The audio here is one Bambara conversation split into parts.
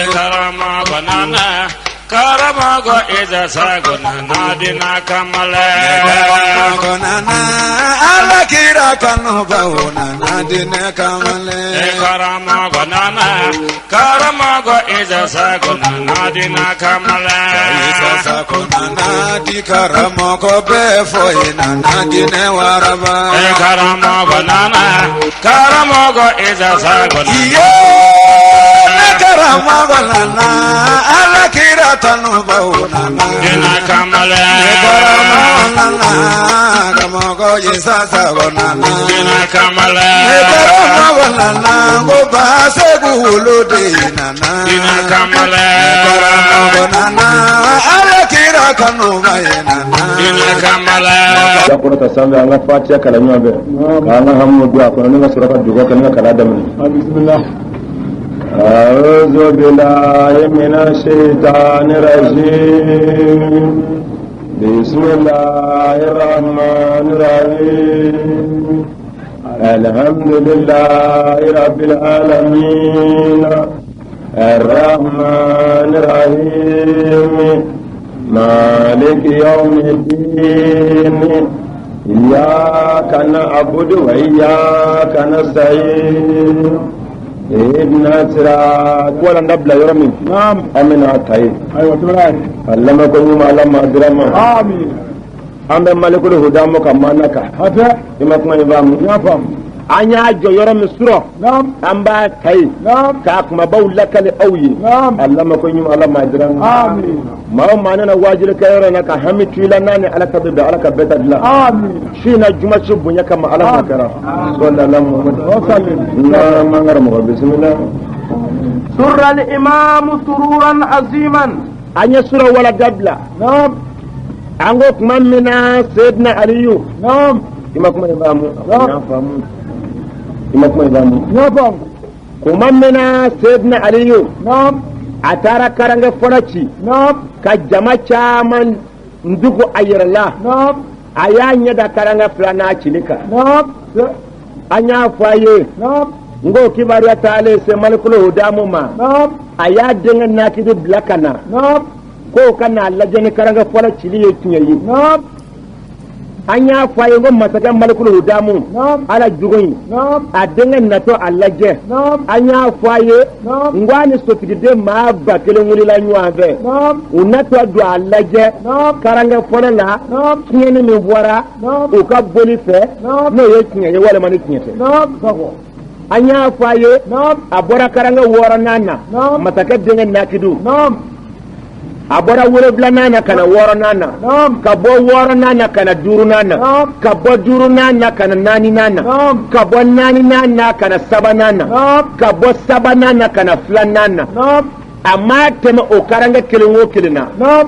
Karamɔgɔ nana karamɔgɔ Isa nana dina kamalen. Karamɔgɔ nana Ala kira kanubaw nana dinɛ kamalen. Karamɔgɔ nana karamɔgɔ Isa nana dina kamalen. Isa Sako nana di karamɔgɔ bɛɛ fɔ ye nana dinɛ waraba. Karamɔgɔ nana karamɔgɔ Isa nana. Iye ne karamɔgɔ nana Ala kira kanubaw nana. Dina kamalen. Ne karamɔgɔ nana karamɔgɔ Isa Sako nana. Dina kamalen. Ne karamɔgɔ nana ko Basegu wolo de nana. Dina kamalen. Karamɔgɔ nana Ala kira kanuba ye nana. Dina kamalen. Ya kɔrɔta sanfɛ an ka fatiya kalan ɲɔgɔn fɛ k'an ka hamiw don a kɔnɔ ni ka sɔrɔ ka dugawu kɛ ni ka kalan daminɛ. Bismillah. أعوذ بالله من الشيطان الرجيم بسم الله الرحمن الرحيم الحمد لله رب العالمين الرحمن الرحيم مالك يوم الدين إياك نعبد وإياك نستعين اهدنا صراط ولا نبلا يرمي Naam. an bɛna ta yen Ayiwa tɛmɛ n'a ye. a lamɛn ko ɲuman ala ma dira ma Amin. an bɛ malikulu hudamu ka maana kan Hatɛ. i ma kuma in faamu N y'a faamu. an y'a jɔ yɔrɔ min surɔ Naam. an b'a ta yen Naam. k'a kumabaw lakale aw ye Naam. a lamɛn ko ɲuman ala ma dira ma Amin. maa o maa nana waajuli kɛ yɔrɔ in na ka hami to i la n'a ni ala ta bɛ bɛn ala ka bɛɛ ta dilan Amin. su in na juma su bonya kama ala k'o kɛra sɔlala muhamadu Wa sallim. n'an man karamɔgɔ bisimila سر الإمام سرورا عظيما an ye surɔ wala dabila Naam. an ko kuma min na seyidina aliyu Naam. i ma kuma in faamu n y'a faamu i ma kuma in faamu N y'a faamu. kuma min na seyidina aliyu Naam. a taara karankɛ fɔlɔ ci Naam. ka jama caman ndugu a yɛrɛ la Naam. a y'a ɲɛ da karankɛ filanan cili kan Naam. an y'a fɔ a ye Naam. n ko kibaruya taalen se malikulu hudamu ma Naam. a y'a denkɛ nakidu bila ka na Naam. k'o ka n'a lajɛ ni karankɛ fɔlɔ cili ye tiɲɛ ye Naam. an y'a fɔ a ye ko masakɛ malikulu hudamu Naam. ala jugu in Naam. a denkɛ natɔ a lajɛ Naam. an y'a fɔ a ye Naam. n ko a ni sotigiden maa 1000 wulila ɲɔgɔn fɛ Naam. u natɔ don a lajɛ Naam. karankɛ fɔlɔ la Naam. tiɲɛni min bɔra Naam. u ka boli fɛ Naam. n'o ye tiɲɛ ye walima ni tiɲɛ tɛ Naam. Sako. an y'a fɔ a ye Naam. a bɔra karankɛ wɔɔrɔnan na Naam. masakɛ denkɛ nakidu Naam. a bɔra wolonfilanan na ka na wɔɔrɔnan na Naam. ka bɔ wɔɔrɔnan na ka na duurunan na Naam. ka bɔ duurunan na ka na naaninan na Naam. ka bɔ naaninan na ka na sabanan na Naam. ka bɔ sabanan na ka na filanan na Naam. a ma tɛmɛ o karankɛ kelen o kelen na Naam.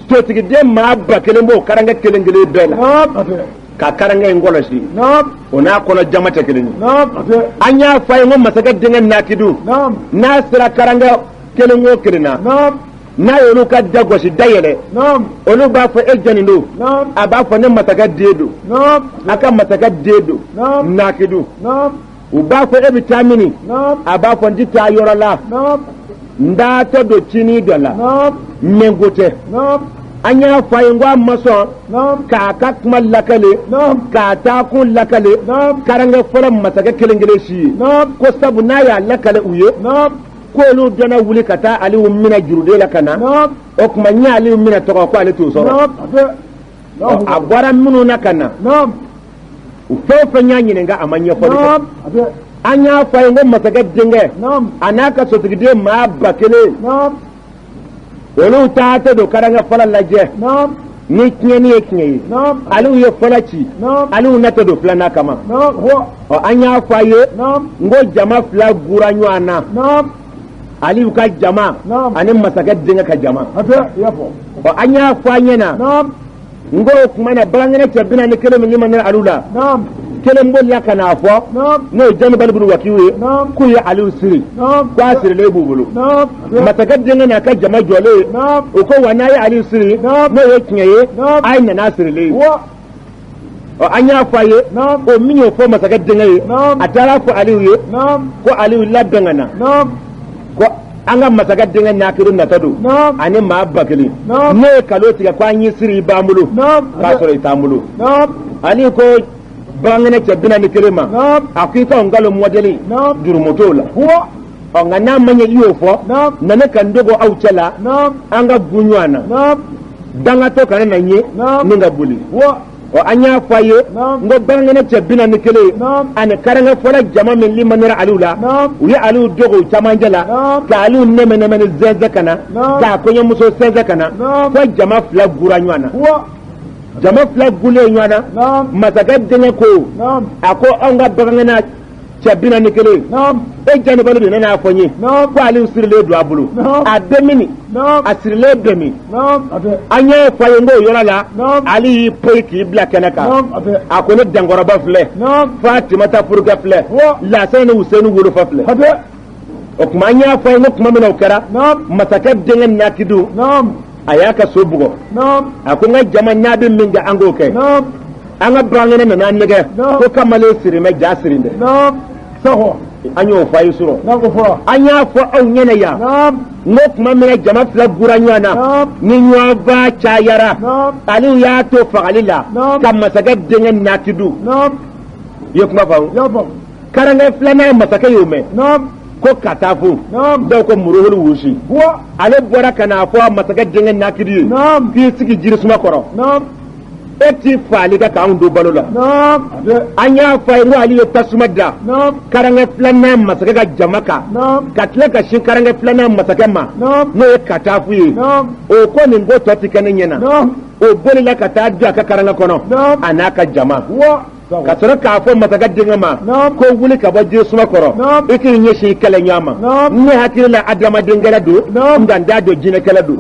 sotigiden maa 1000 b'o karankɛ kelen kelen bɛɛ la Naam. Hatɛ. ka karankɛ in kɔlɔsi Naam. o n'a kɔnɔ jama tɛ kelen ye Naam. Hatɛ. an y'a fɔ a ye n ko masakɛ denkɛ nakidu Naam. n'a sera karankɛ kelen o kelen na Naam. n'a y'olu ka da gosi da yɛlɛ Naam. olu b'a fɔ e jɔnni don Naam. a b'a fɔ ne masakɛ den don Naam. a ka masakɛ den don Naam. nakidu Naam. u b'a fɔ e bɛ taa mini Naam. a b'a fɔ n ti taa yɔrɔ la Naam. n taatɔ don cinin dɔ la Naam. mɛnko tɛ Naam. an y'a fɔ a ye n ko a ma sɔn Naam. k'a ka kuma lakale Naam. k'a taakun lakale Naam. karankɛ fɔlɔ masakɛ kelen kelen si ye Naam. ko sabu n'a y'a lakale u ye Naam. k'olu dɔnna wuli ka taa aliyu minɛ juruden la ka na Naam. o tuma n y'aliyu minɛ tɔgɔ ko ale t'o sɔrɔ Naam. Hatɛ. Ɔ, a bɔra minnu na ka na Naam. u fɛn o fɛn y'a ɲininka a ma ɲɛfɔli kɛ Naam. Hatɛ. an y'a fɔ a ye n ko masakɛ denkɛ Naam. a n'a ka sotigiden maa 1000 Naam. olu taatɔ don karankɛ fɔlɔ lajɛ Naam. ni tiɲɛni ye tiɲɛ ye Naam. aliyu ye fɔlɔ ci Naam. aliyu natɔ don filanan kama Naam. Hɔ. ɔ an y'a fɔ a ye Naam. n ko jama fila gura ɲɔgɔn na Naam. aliyu ka jama Naam. ani masakɛ denkɛ ka jama Hatɛ. I y'a fɔ. ɔ an y'a fɔ a ɲɛna Naam. n ko o tuma na bagankɛnɛ cɛ 41 min limaniya aliyu la Naam. kelen bolila ka n'a fɔ Naam. n'o ye janibali bulu wakiw ye Naam. k'u ye aliyu siri Naam. k'a sirilen b'u bolo Naam. masakɛ denkɛ n'a ka jama jɔlen Naam. u ko wa n'a ye aliyu siri Naam. n'o ye tiɲɛ ye Naam. a ye nana sirilen ye Hɔ. ɔ an y'a fɔ a ye Naam. o min y'o fɔ masakɛ denkɛ ye Naam. a taara fɔ aliyu ye Naam. ko aliyu labɛn ka na Naam. ko An ka masakɛ denkɛ Nakidu natɔ don ani maa 1000. Ne ye kalo tigɛ ko an y'i siri i b'an bolo, k'a sɔrɔ i t'an bolo. Ali ko bagankɛnɛ cɛ 41 ma, a ko i ka o nkalon mɔdɛli jurumu t'o la. Ɔ, nka n'a ma ɲɛ i y'o fɔ, na ne ka n dogo aw cɛ la, an ka gun ɲɔgɔn na, dangatɔ kana na n ye ni ka boli. Ɔ, an y'a fɔ a ye n ko bagankɛnɛ cɛ 41 ani karankɛ fɔlɔ jama min limaniyara Aliyu la, u ye Aliyu dogo u camancɛ la, ka Aliyu nɛmɛ nɛmɛ ni zɛnzɛn ka na, k'a kɔɲɔmuso sɛnsɛn ka na, fo jama fila gura ɲɔgɔn na. Jama fila gulen ɲɔgɔn na, masakɛ denkɛ ko, a ko anw ka bagankɛnɛ cɛ 41, e janibali de nana a fɔ n ye ko Aliyu sirilen don a bolo, a bɛ min, a sirilen bɛ min? An y'a fɔ a ye n k'o yɔrɔ la, Ali y'i poyi k'i bila kɛnɛ kan. A ko ne dankɔrɔba filɛ, Fatimata furukɛ filɛ, Lasana ni Useni wolofa filɛ. O tuma an y'a fɔ a ye n ko tuma min na o kɛra, masakɛ denkɛ Nakidu, a y'a ka so bugɔ. A ko n ka jama, n'a bɛ min kɛ, an k'o kɛ. An ka bagankɛnɛ nana an nɛgɛ ko kamalen sirimɛ ja sirin dɛ. An y'o fɔ a ye surɔ. An y'a fɔ aw ɲɛna yan n ko tuma min na jama fila gura ɲɔgɔn na ni ɲɔgɔnfaa cayara, Aliyu y'a to fagali la ka masakɛ denkɛ Nakidu. I ye kuma faamu? Karankɛ filanan masakɛ y'o mɛn ko Katafu, dɔw ko Muruhulu Wusi, ale bɔra ka n'a fɔ masakɛ denkɛ Nakidu ye k'i sigi jirisuma kɔrɔ, e t'i faali kɛ k'anw don balo la. An y'a fɔ a ye n ko Ali ye tasuma da karankɛ filanan masakɛ ka jama kan, ka tila ka sin karankɛ filanan masakɛ ma, n'o ye Katafu ye. O ko nin ko tɔ ti kɛ ne ɲɛna. O bolila ka taa don a ka karankɛ kɔnɔ, a n'a ka jama, ka sɔrɔ k'a fɔ masakɛ denkɛ ma ko wuli ka bɔ jirisuma kɔrɔ, i k'i ɲɛsin i kɛlɛɲɔgɔn ma. Ne hakili la adamaden kɛlɛ don, nka n t'a dɔn jinɛ kɛlɛ don.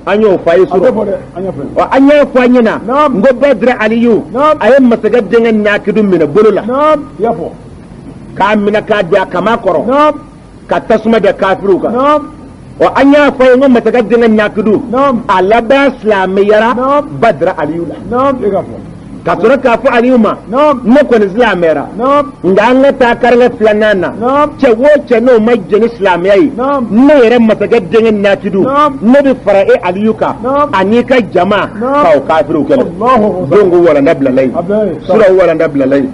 An y'o fɔ a ye surɔ. Ɔ, an y'a fɔ a ɲɛna n ko Badara Aliyu, a ye masakɛ denkɛ Nakidu minɛ bolo la, k'a minɛ k'a don a kaman kɔrɔ, ka tasuma da kafiriw kan. Ɔ, an y'a fɔ a ye n ko masakɛ denkɛ Nakidu, a laban silamɛyara Badara Aliyu la, ka sɔrɔ k'a fɔ Aliyu ma, ne kɔni silamɛyara, nka an ka taa karankɛ filanan na, cɛ o cɛ n'o ma jɛn ni silamɛya ye, ne yɛrɛ masakɛ denkɛ Nakidu, ne bɛ fara e Aliyu kan an'i ka jama k'aw kafiriw kɛlɛ. Don ko walanda bilala yen surɔ, walanda bilala yen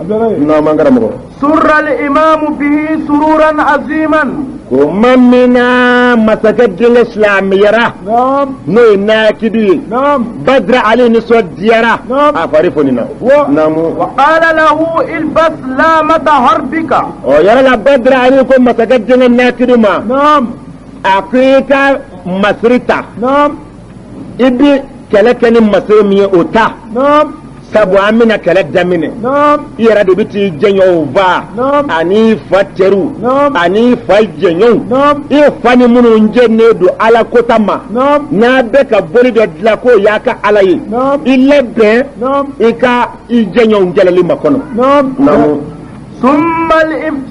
n'an karamɔgɔ. سر الإمام به سرورا عظيما. Tuma min na masakɛ denkɛ silamɛyara, n'o ye Nakidu ye, Badara Ali nisɔndiyara, a fari fonina. Naamu. وقال له البس لامة حربك. Ɔ yɛrɛ la, Badara Ali ko masakɛ denkɛ Nakidu ma, a ko i ka masiri ta, i bi kɛlɛ kɛ ni masiri min ye, o ta, sabu an bɛna kɛlɛ daminɛ. I yɛrɛ de bɛ t'i jɛɲɔgɔnw fa ani i fa teriw ani i fa jɛɲɔgɔnw, i fa ni minnu jɛnnen don ala kota ma, n'a bɛ ka boli dɔ dilan k'o y'a ka ala ye, i labɛn i ka i jɛɲɔgɔnw kɛlɛli makɔnɔ. Naamu. ثم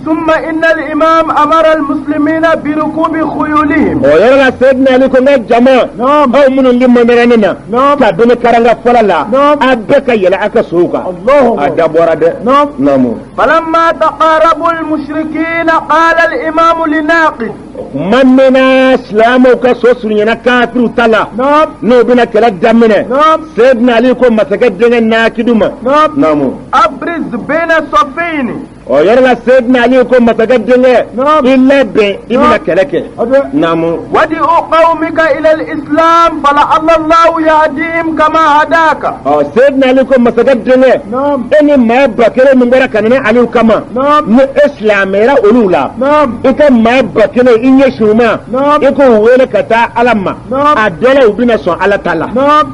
ثم إن الإمام أمر المسلمين بركوب خيولهم. O yɔrɔ la, Seyidina Ali ko n ka jama, aw minnu limaniyara ne na kabini karanga fɔlɔ la, a bɛɛ ka yɛlɛ a ka sow kan. A dabɔra dɛ. Naamu. فلما تقاربوا المشركين قال الإمام لناقد. Tuma min na silamɛw ka so surunyana kafiriw ta la, n'o bɛna kɛlɛ daminɛ, Seyidina Ali ko masakɛ denkɛ Nakidu ma. Naamu. أبرز بين الصفين. O yɔrɔ la, Seyidina Ali ko masakɛ denkɛ, i labɛn, i bɛna kɛlɛ kɛ. Naamu. وادع قومك إلى الإسلام فلعل الله يهديهم كما هداك. Ɔ, Seyidina Ali ko masakɛ denkɛ, e ni maa 1000 min bɔra ka na ne Aliyu kama, ni e silamɛyara olu la, i ka maa 1000 i ɲɛsin u ma, i k'u wele ka taa Ala ma, a dɔ la u bɛna sɔn Ala ta la.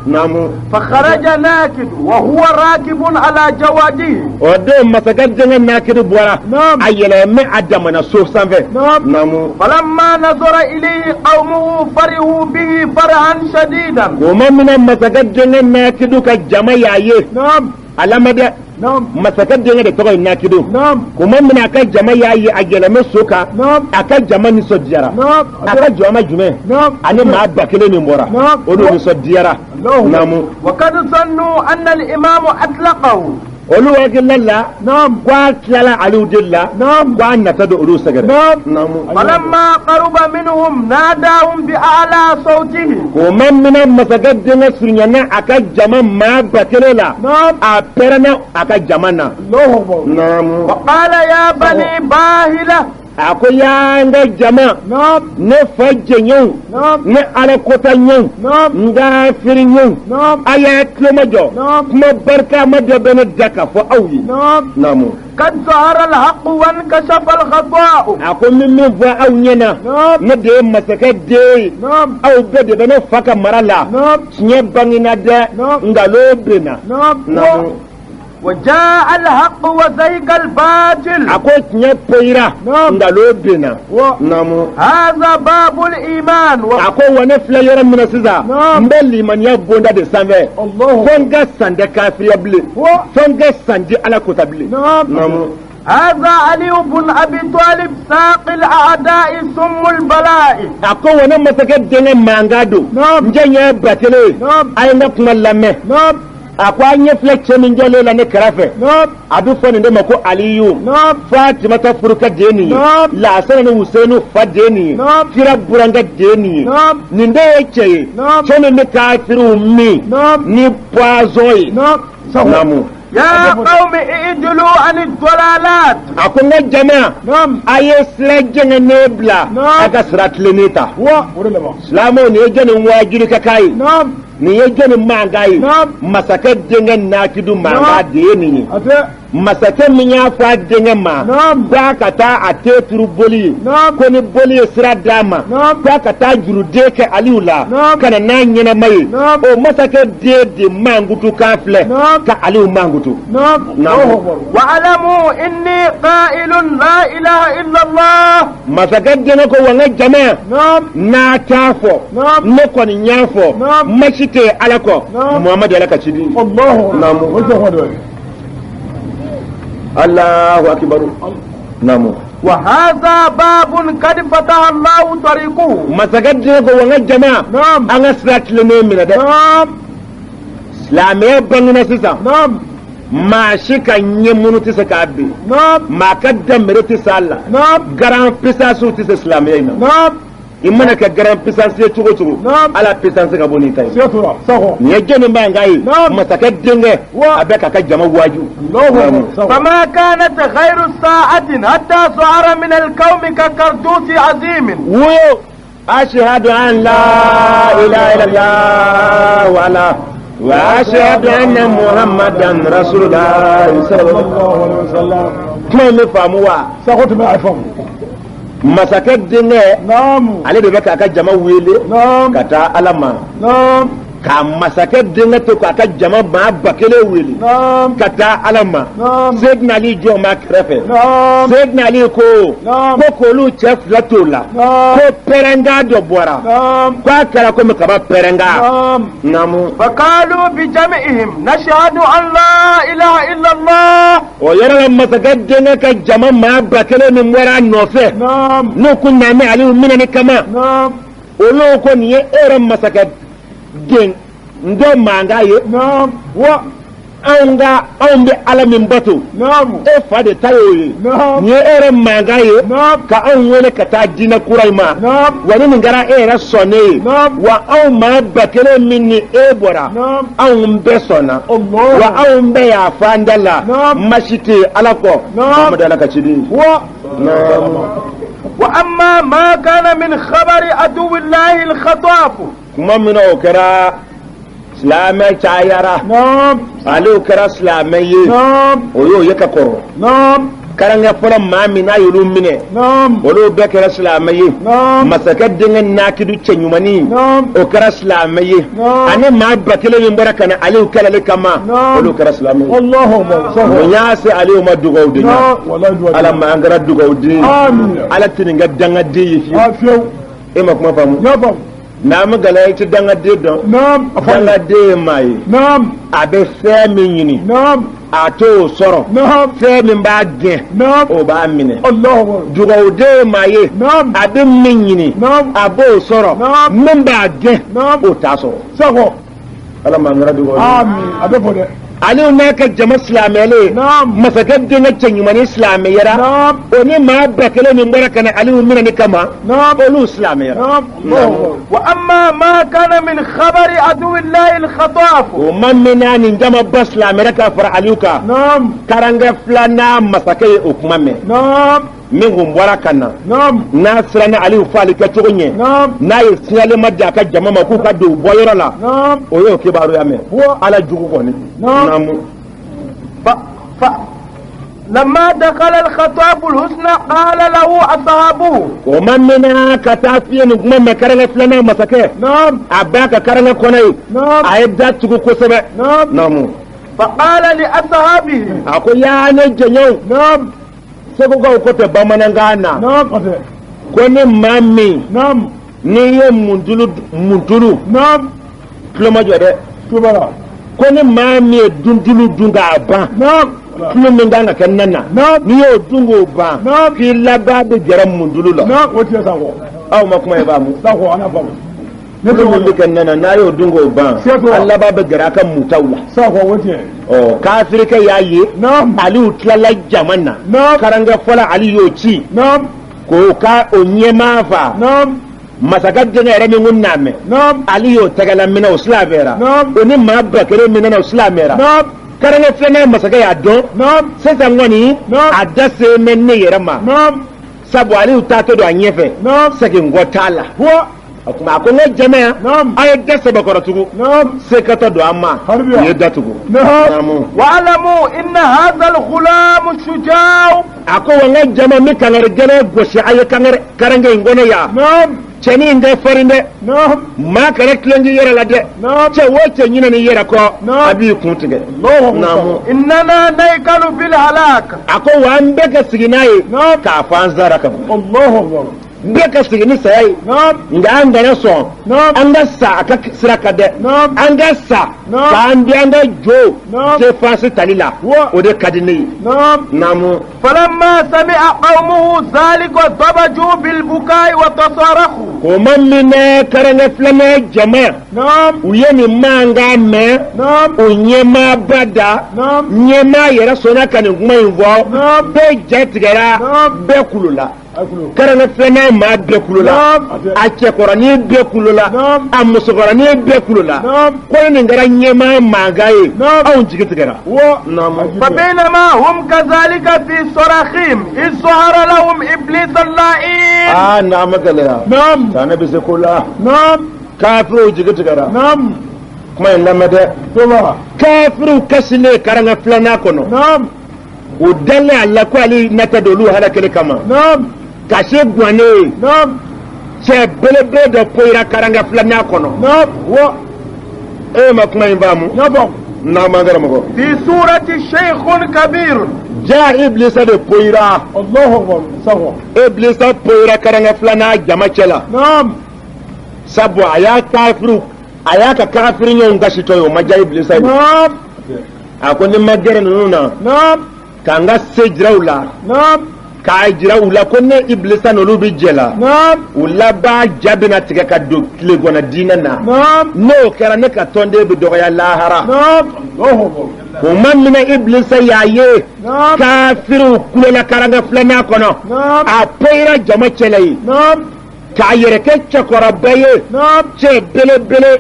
Naamu. فخرج ناكد وهو راكب على جواده. O don masakɛ denkɛ Nakidu bɔra, a yɛlɛmɛ a damana so sanfɛ. Naamu. فلما نظر إليه قومه فرحوا به فرحا شديدا. O ma mina masakɛ denkɛ Nakidu ka jama y'a ye, a lamɛn dɛ, masakɛ denkɛ de tɔgɔ ye Nakidu. Kuma min a ka jama y'a ye a yɛlɛmɛ so kan, a ka jama nisɔndiyara. A ka jama jumɛn? Ani maa 1000 min bɔra, o de nisɔndiyara. Naamu. وقد ظنوا أن الإمام أطلقه. Olu hakilila la ko a tilala Aliyu de la, ko a nata don olu sɛgɛrɛ. Naamu. فلما قرب منهم ناداهم بأعلى صوته. K'o ma minɛ, masakɛ denkɛ surunyana a ka jama maa 1000 la, a pɛrɛnna a ka jama na. Naamu. وقال يا بني باهلة. A ko y'an ka jama, ne fa jɛɲɔgɔnw, ne ala kota ɲɔgɔnw, n ka firi ɲɔgɔnw, a y'a tulomajɔ, kuma barikama dɔ bɛ ne da k'a fɔ aw ye. Naamu. قد ظهر الحق وانكشف الخطاء. A ko n bɛ min fɔ aw ɲɛna, ne de ye masakɛ den ye, aw bɛɛ de bɛ ne fa ka mara la. Tiɲɛ bangena dɛ, nkalon benna. Naamu. وجاء الحق وزهق الباطل. A ko tiɲɛ poyira, nkalon benna. Naamu. هذا باب الإيمان و... A ko wa ne filɛ yɔrɔ min na sisan, n bɛ limaniya bonda de sanfɛ, fo n ka san tɛ kafiriya bilen, fo n ka san di ala kota bilen. Naamu. هذا علي بن أبي طالب ساقي الأعداء سم البلاء. A ko wa ne masakɛ denkɛ mankan don, n jɛ ɲɛ 1000 ye, a ye n ka kuma lamɛn. A ko an ɲɛ filɛ cɛ min jɔlen la ne kɛrɛfɛ, a bɛ fɔ nin de ma ko Aliyu, Fatimata furukɛ den nin ye, Lasana ni Husenu fa den nin ye, kira burankɛ den nin ye. Nin de ye cɛ ye, cɛ min bɛ kafiriw min ni poison ye. Naamu. يا قوم اعدلوا عن الضلالات. A ko n ka jama, a ye sira jɛngɛnnen bila, a ka sira tilennen ta. Silamɛw, nin ye jɔnni waajuli ka k'a ye? Nin ye jɔnni mankan ye? Masakɛ denkɛ nakidu mankan de ye nin ye. Masakɛ min y'a fɔ a denkɛ ma k'a ka taa a te turu boli ye, ko ni boli ye sira d'a ma, k'a ka taa juruden kɛ Aliyu la ka na n'a ɲɛnama ye, o masakɛ den de mankutu k'a filɛ ka Aliyu mankutu. واعلموا إني قائل لا إله إلا الله. Masakɛ denkɛ ko wa n ka jama, n'a t'a fɔ, ne kɔni y'a fɔ, masi tɛ ala kɔ, Muhamadu ala ka ciden. Naamu. Allahu akibaru. Naamu. وهذا باب قد فتح الله طريقه. Masakɛ denkɛ ko wa n ka jama, an ka sira tilennen minɛ dɛ. Silamɛya bangena sisan, maa si ka ɲɛmunu tɛ se k'a bin, maa ka danbere tɛ se a la, grand puissance tɛ se silamɛya in na. I mana kɛ grand puissance ye cogo cogo, ala puissance ka bon n'i ta ye. Nin ye jɔnni mankan ye? Masakɛ denkɛ, a bɛ k'a ka jama waaju. فما كانت غير ساعة حتى ظهر من القوم ككردوس عظيم. Woyo ashhadu an la ilaha illallah wa la wa ashhadu anna muhammadan rasulullah sallallahu alaihi wasallam. Kuma in bɛ faamu wa? Masakɛ denkɛ, ale de bɛ k'a ka jama wele ka taa ala ma, ka masakɛ denkɛ to k'a ka jama maa 1000 wele ka taa ala ma. Seydina Ali jɔ b'a kɛrɛfɛ. Seydina Ali ko ko k'olu cɛ fila t'o la, ko pɛrɛnkan dɔ bɔra, k'a kɛra komi kaba pɛrɛnkan. Naamu. فقالوا بجمعهم نشهد أن لا إله إلا الله. O yɔrɔ la, masakɛ denkɛ ka jama maa 1000 min bɔra a nɔfɛ, n'o kun nana Aliyu minɛni kama, olu ko nin ye e yɛrɛ masakɛ den n dɔ mankan ye. Wa anw ka anw bɛ ala min bato, e fa de ta y'o ye. Nin ye e yɛrɛ mankan ye ka anw wele ka taa diinɛ kura in ma. Wa ni nin kɛra e yɛrɛ sɔnnen ye, wa anw maa 1000 min ni e bɔra, anw bɛɛ sɔnna, wa anw bɛɛ y'a fɔ an da la, masi tɛ ala kɔ, Muhamadu ala ka ciden. وأما ما كان من خبر عدو الله الخطاف. Kuma min na o kɛra, silamɛ cayara, ale kɛra silamɛ ye, o y'o ye ka kɔrɔ. Karankɛ fɔlɔ maa min n'a y'olu minɛ, olu bɛɛ kɛra silamɛ ye. Masakɛ denkɛ nakidu cɛ ɲumannin, o kɛra silamɛ ye, ani maa 1000 min bɔra ka na Aliyu kɛlɛli kama, olu kɛra silamɛ ye. Mun y'a se Aliyu ma? Dugawu de ɲɛ ala ma, an kɛra dugawu den ye. Ala tɛ nin kɛ dangaden ye fiyewu. E ma kuma faamu? N'an ma gɛlɛya, i tɛ dangaden dɔn. Dangaden ye maa ye, a bɛ fɛn min ɲini, a t'o sɔrɔ, fɛn min b'a gɛn, o b'a minɛ. Dugawuden ye maa ye, a bɛ min ɲini, a b'o sɔrɔ, min b'a gɛn, o t'a sɔrɔ. Ala m'an kɛra dugawu ye. Aliyu n'a ka jama silamɛlen masakɛ denkɛ cɛ ɲumannin silamɛyara o ni maa 1000 min bɔra ka na Aliyu minɛni kama olu silamɛyara. Wa amma ma kana min khabari aduwillahi al-khataf. O ma min na nin jama ba silamɛyara ka fara Aliyu kan. Karankɛ filanan masakɛ ye o kuma mɛn. Min kun bɔra ka na n'a siranna Aliyu faali kɛcogo ɲɛ n'a ye signalement di a ka jama ma k'u ka don u bɔyɔrɔ la o y'o kibaruya mɛn Ala jugu kɔni. لما دخل الخطاب الحسنى قال له أصحابه. O ma mɛnna ka taa fiyɛ nin kuma mɛn karankɛ filanan masakɛ. A b'a ka karankɛ kɔnɔ yen. A ye da tugu kosɛbɛ. فقال لأصحابه. A ko yaa ne jɛɲɔgɔnw. Segukaw ko tɛ bamanankan na. Ko ni maa min. N'i ye muntulu. Tulo ma jɔ dɛ. Ko ni maa min ye duntulu dun k'a ban. Tulo min kan ka kɛ nan na. N'i y'o dun k'o ban. K'i laban bɛ gɛrɛ muntulu la. Aw ma kuma ye faamu. Tulo min bɛ kɛ nan na n'a y'o dun k'o ban. A laban bɛ gɛrɛ a ka mutaw la. Ɔ kafirikɛ y'a ye. Aliyu tilala jama na. Karankɛ fɔlɔ Aliyu y'o ci. K'o ka o ɲɛmaa fa. Masakɛ denkɛ yɛrɛ min kun n'a mɛn. Ali y'o tɛgɛla minɛ o silamɛra. O ni maa 1000 min nana o silamɛra. Karankɛ filanan masakɛ y'a dɔn. Sisan kɔni a da sen bɛ ne yɛrɛ ma. Sabu Aliyu taatɔ don a ɲɛfɛ. Segin kɔ t'a la. O tuma a ko n ka jama yan. A ye da sɛbɛkɔrɔ tugun. Sekatɔ don an ma. U ye da tugun. Wa'lamu inna hadha al-ghulam shujaa. A ko wa n ka jama n bɛ kangari gɛlɛn gosi a ye karankɛ in kɔnɔ yan. Cɛnin in tɛ farin dɛ. Maa kana tulon k'i yɛrɛ la dɛ. Cɛ o cɛ ɲinɛ n'i yɛrɛ kɔ. A b'i kun tigɛ. Innana naykalu bil halak. A ko wa an bɛɛ ka sigi n'a ye. K'a fɔ an sara ka ban. N bɛɛ ka sigi ni saya ye. Nka an kana sɔn. An ka sa a ka sira kan dɛ. An ka sa. K'an di an ka jo. Défense tali la. O de ka di ne ye. فلما سمع قومه ذلك ضبجوا بالبكاء وتصارخوا. O ma minɛ karankɛ filanan jama. U ye nin mankan mɛn. O ɲɛmaaba da. Ɲɛmaa yɛrɛ sɔnna ka nin kuma in fɔ. Bɛɛ ja tigɛra. Bɛɛ kulola. Karankɛ filanan maa bɛɛ kulola. A cɛkɔrɔnin bɛɛ kulola. A musokɔrɔnin bɛɛ kulola. Ko nin kɛra ɲɛmaa mankan ye. Anw jigi tigɛra. فبينما هم كذلك في صراخهم إذ ظهر لهم إبليس اللعين. Aa n'a ma gɛlɛya. Tanɛ bɛ se ko la. Kafiriw jigi tigɛra. Kuma in lamɛn dɛ. Kafiriw kasilen karankɛ filanan kɔnɔ. U dalen a la ko ale nata don olu halakili kama. Kasi guwannen ye. Cɛ belebele dɔ poyira karankɛ filanan kɔnɔ. E ma kuma in faamu. N'a ma karamɔgɔ. Fi surati shaykhun kabir. Ja Ibilisa de poyira. Ibilisa poyira karankɛ filanan jama cɛ la. Sabu a y'a kafiriw a y'a ka kafiri ɲɔgɔn kasitɔ ye o ma diya Ibilisa ye. A ko ni ma gɛrɛ ninnu na. K'an ka se jira u la. K'a jira u la ko ne Ibilisa n'olu bɛ jɛ la. U laban ja bɛna tigɛ ka don tilegɔnna diinɛ na. N'o kɛra ne ka tɔnden bɛ dɔgɔya lahara. O ma minɛ Ibilisa y'a ye. Kafiriw kulola karankɛ filanan kɔnɔ. A poyira jama cɛla yen. K'a yɛrɛ kɛ cɛkɔrɔba ye. Cɛ belebele.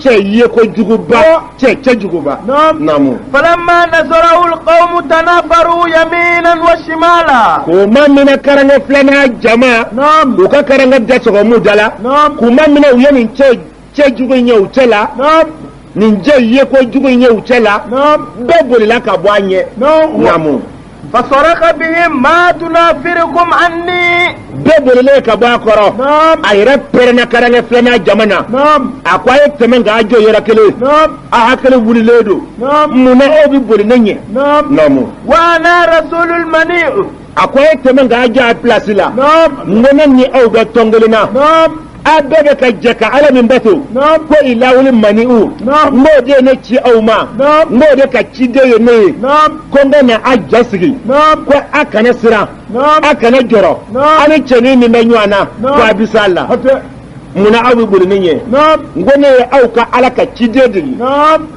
Cɛ yekojuguba. Cɛ cɛjuguba. فلما نزره القوم تنافروا يمينا وشمالا. K'o ma minɛ karankɛ filanan jama. U ka karankɛ da sɔgɔmu da la. K'u ma minɛ u ye nin cɛ jugu in ye u cɛ la. Nin cɛ yekojugu in ye u cɛ la. Bɛɛ bolila ka bɔ a ɲɛ. فصرخ بهم ما تنافركم عني. Bɛɛ bolilen ka bɔ a kɔrɔ. A yɛrɛ pɛrɛnna karankɛ filanan jama na. A ko a ye tɛmɛ k'a jɔ yɔrɔ kelen. A hakili wulilen don. Munna aw bɛ boli ne ɲɛ. وأنا رسول المنيع. A ko a ye tɛmɛ k'a jɔ a pilasi la. N ko ne ni aw bɛ tɔn kelen na. A bɛɛ bɛ ka jɛ ka Ala min bato. Ko ilawuli mani'u. N b'o de ye ne ci aw ma. N b'o de ka ciden ye ne ye. Ko n ka na a ja sigi. Ko a kana siran. A kana jɔrɔ. A ni cɛnin min bɛ ɲɔgɔn na. Ko a bɛ s'a la. Munna aw bɛ boli ne ɲɛ? N ko ne ye aw ka Ala ka ciden de ye.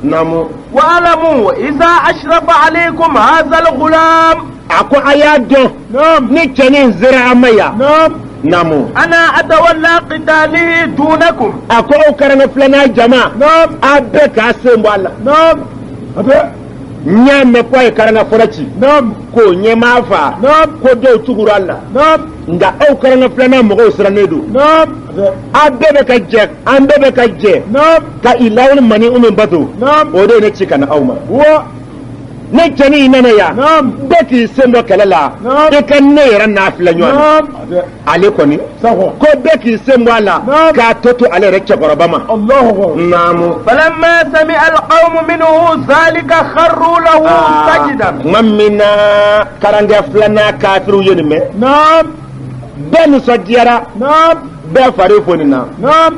Naamu. واعلموا إذا أشرف عليكم هذا الغلام. A ko a y'a dɔn, ni cɛnin sera an ma yan. Naamu. أنا أتولى قتاله دونكم. A ko aw karankɛ filanan jama, a bɛɛ k'a sen bɔ a la. N y'a mɛn ko a ye karanka fɔlɔ ci, k'o ɲɛmaa fa, ko dɔw tugura a la, nka aw karanka filanan mɔgɔw sirannen don. A bɛɛ bɛ ka jɛ, an bɛɛ bɛ ka jɛ ka ilawuli mani min bato, o de ye ne ci ka na aw ma. Ne cɛnin nana yan, bɛɛ k'i sen bɔ kɛlɛ la, i ka ne yɛrɛ n'a filɛ ɲɔgɔn na. Ale kɔni ko bɛɛ k'i sen bɔ a la k'a tɔ to ale yɛrɛ cɛkɔrɔba ma. Naamu. فلما سمع القوم منه ذلك خروا له سجدا. Tuma min na karankɛ filanan kafiriw ye nin mɛn, bɛɛ nisɔndiyara, bɛɛ fari fonina,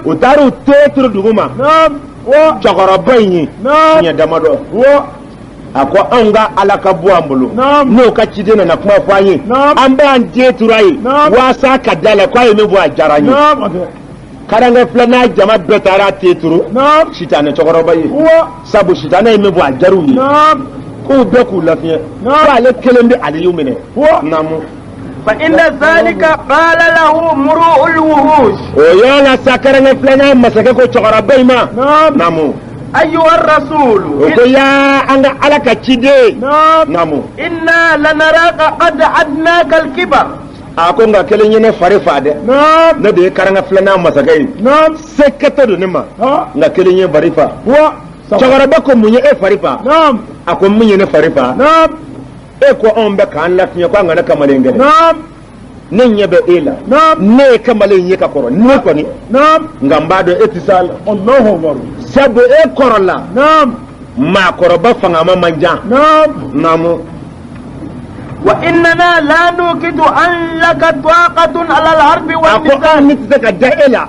u taara u te turu dugu ma cɛkɔrɔba in ye siɲɛ damadɔ. A ko anw ka Ala ka bɔ an bolo, n'o ka ciden nana kuma fɔ an ye, an b'an den turu a ye walasa ka da la k'a ye min fɔ a diyara an ye. Karankɛ filanan jama bɛɛ taara te turu sitanɛ cɛkɔrɔba ye, sabu sitanɛ ye min fɔ a diyar'u ye, k'u bɛɛ k'u lafiɲɛ, k'ale kelen bɛ Aliyu minɛ. Naamu. فإن ذلك قال له امرؤ الوحوش. O yɔrɔ la sa, karankɛ filanan masakɛ ko cɛkɔrɔba in ma. Naamu. أيها الرسول. O ko yaa an ka Ala ka ciden. Naamu. إنا لنراك قد عدناك الكبر. A ko nka kelen ye ne fari fa dɛ, ne de ye karanka filanan masakɛ ye, se kɛtɔ don ne ma, nka kelen ye fari fa. Cɛkɔrɔba ko mun ye e fari fa? A ko mun ye ne fari fa? E ko anw bɛ k'an lafiɲɛ ko an kana kamalen kɛlɛ. Ne ɲɛ bɛ e la, ne ye kamalen ye ka kɔrɔ ne kɔni, nka n b'a dɔn e tɛ s'a la, sabu e kɔrɔ la, maakɔrɔba fangama man jan. Naamu. وإننا لا نوكد أن لك طاقة على الحرب A ko anw والنزال. ni tɛ se ka da e la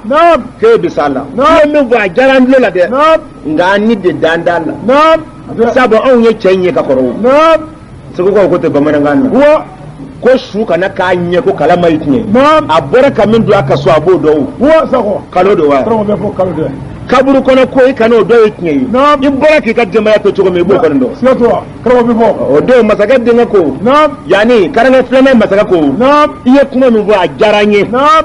k'e bɛ s'a la. I ye min fɔ a diyara an tulo la dɛ, nka an ni de dan t'a la, sabu anw ye cɛ in ye ka kɔrɔ. O segukaw ko tɛ bamanankan na ko su kana k'a ɲɛ ko kala ma ye tiɲɛ. A bɔra ka min don a ka so, a b'o dɔn. O kalo don wa, kaburu kɔnɔ ko i kana o dɔw ye tiɲɛ ye. I bɔra k'i ka denbaya to cogo min, i b'o kɔni dɔn. O don masakɛ denkɛ ko, yanni karankɛ filanan masakɛ ko, i ye kuma min fɔ a diyara an ye,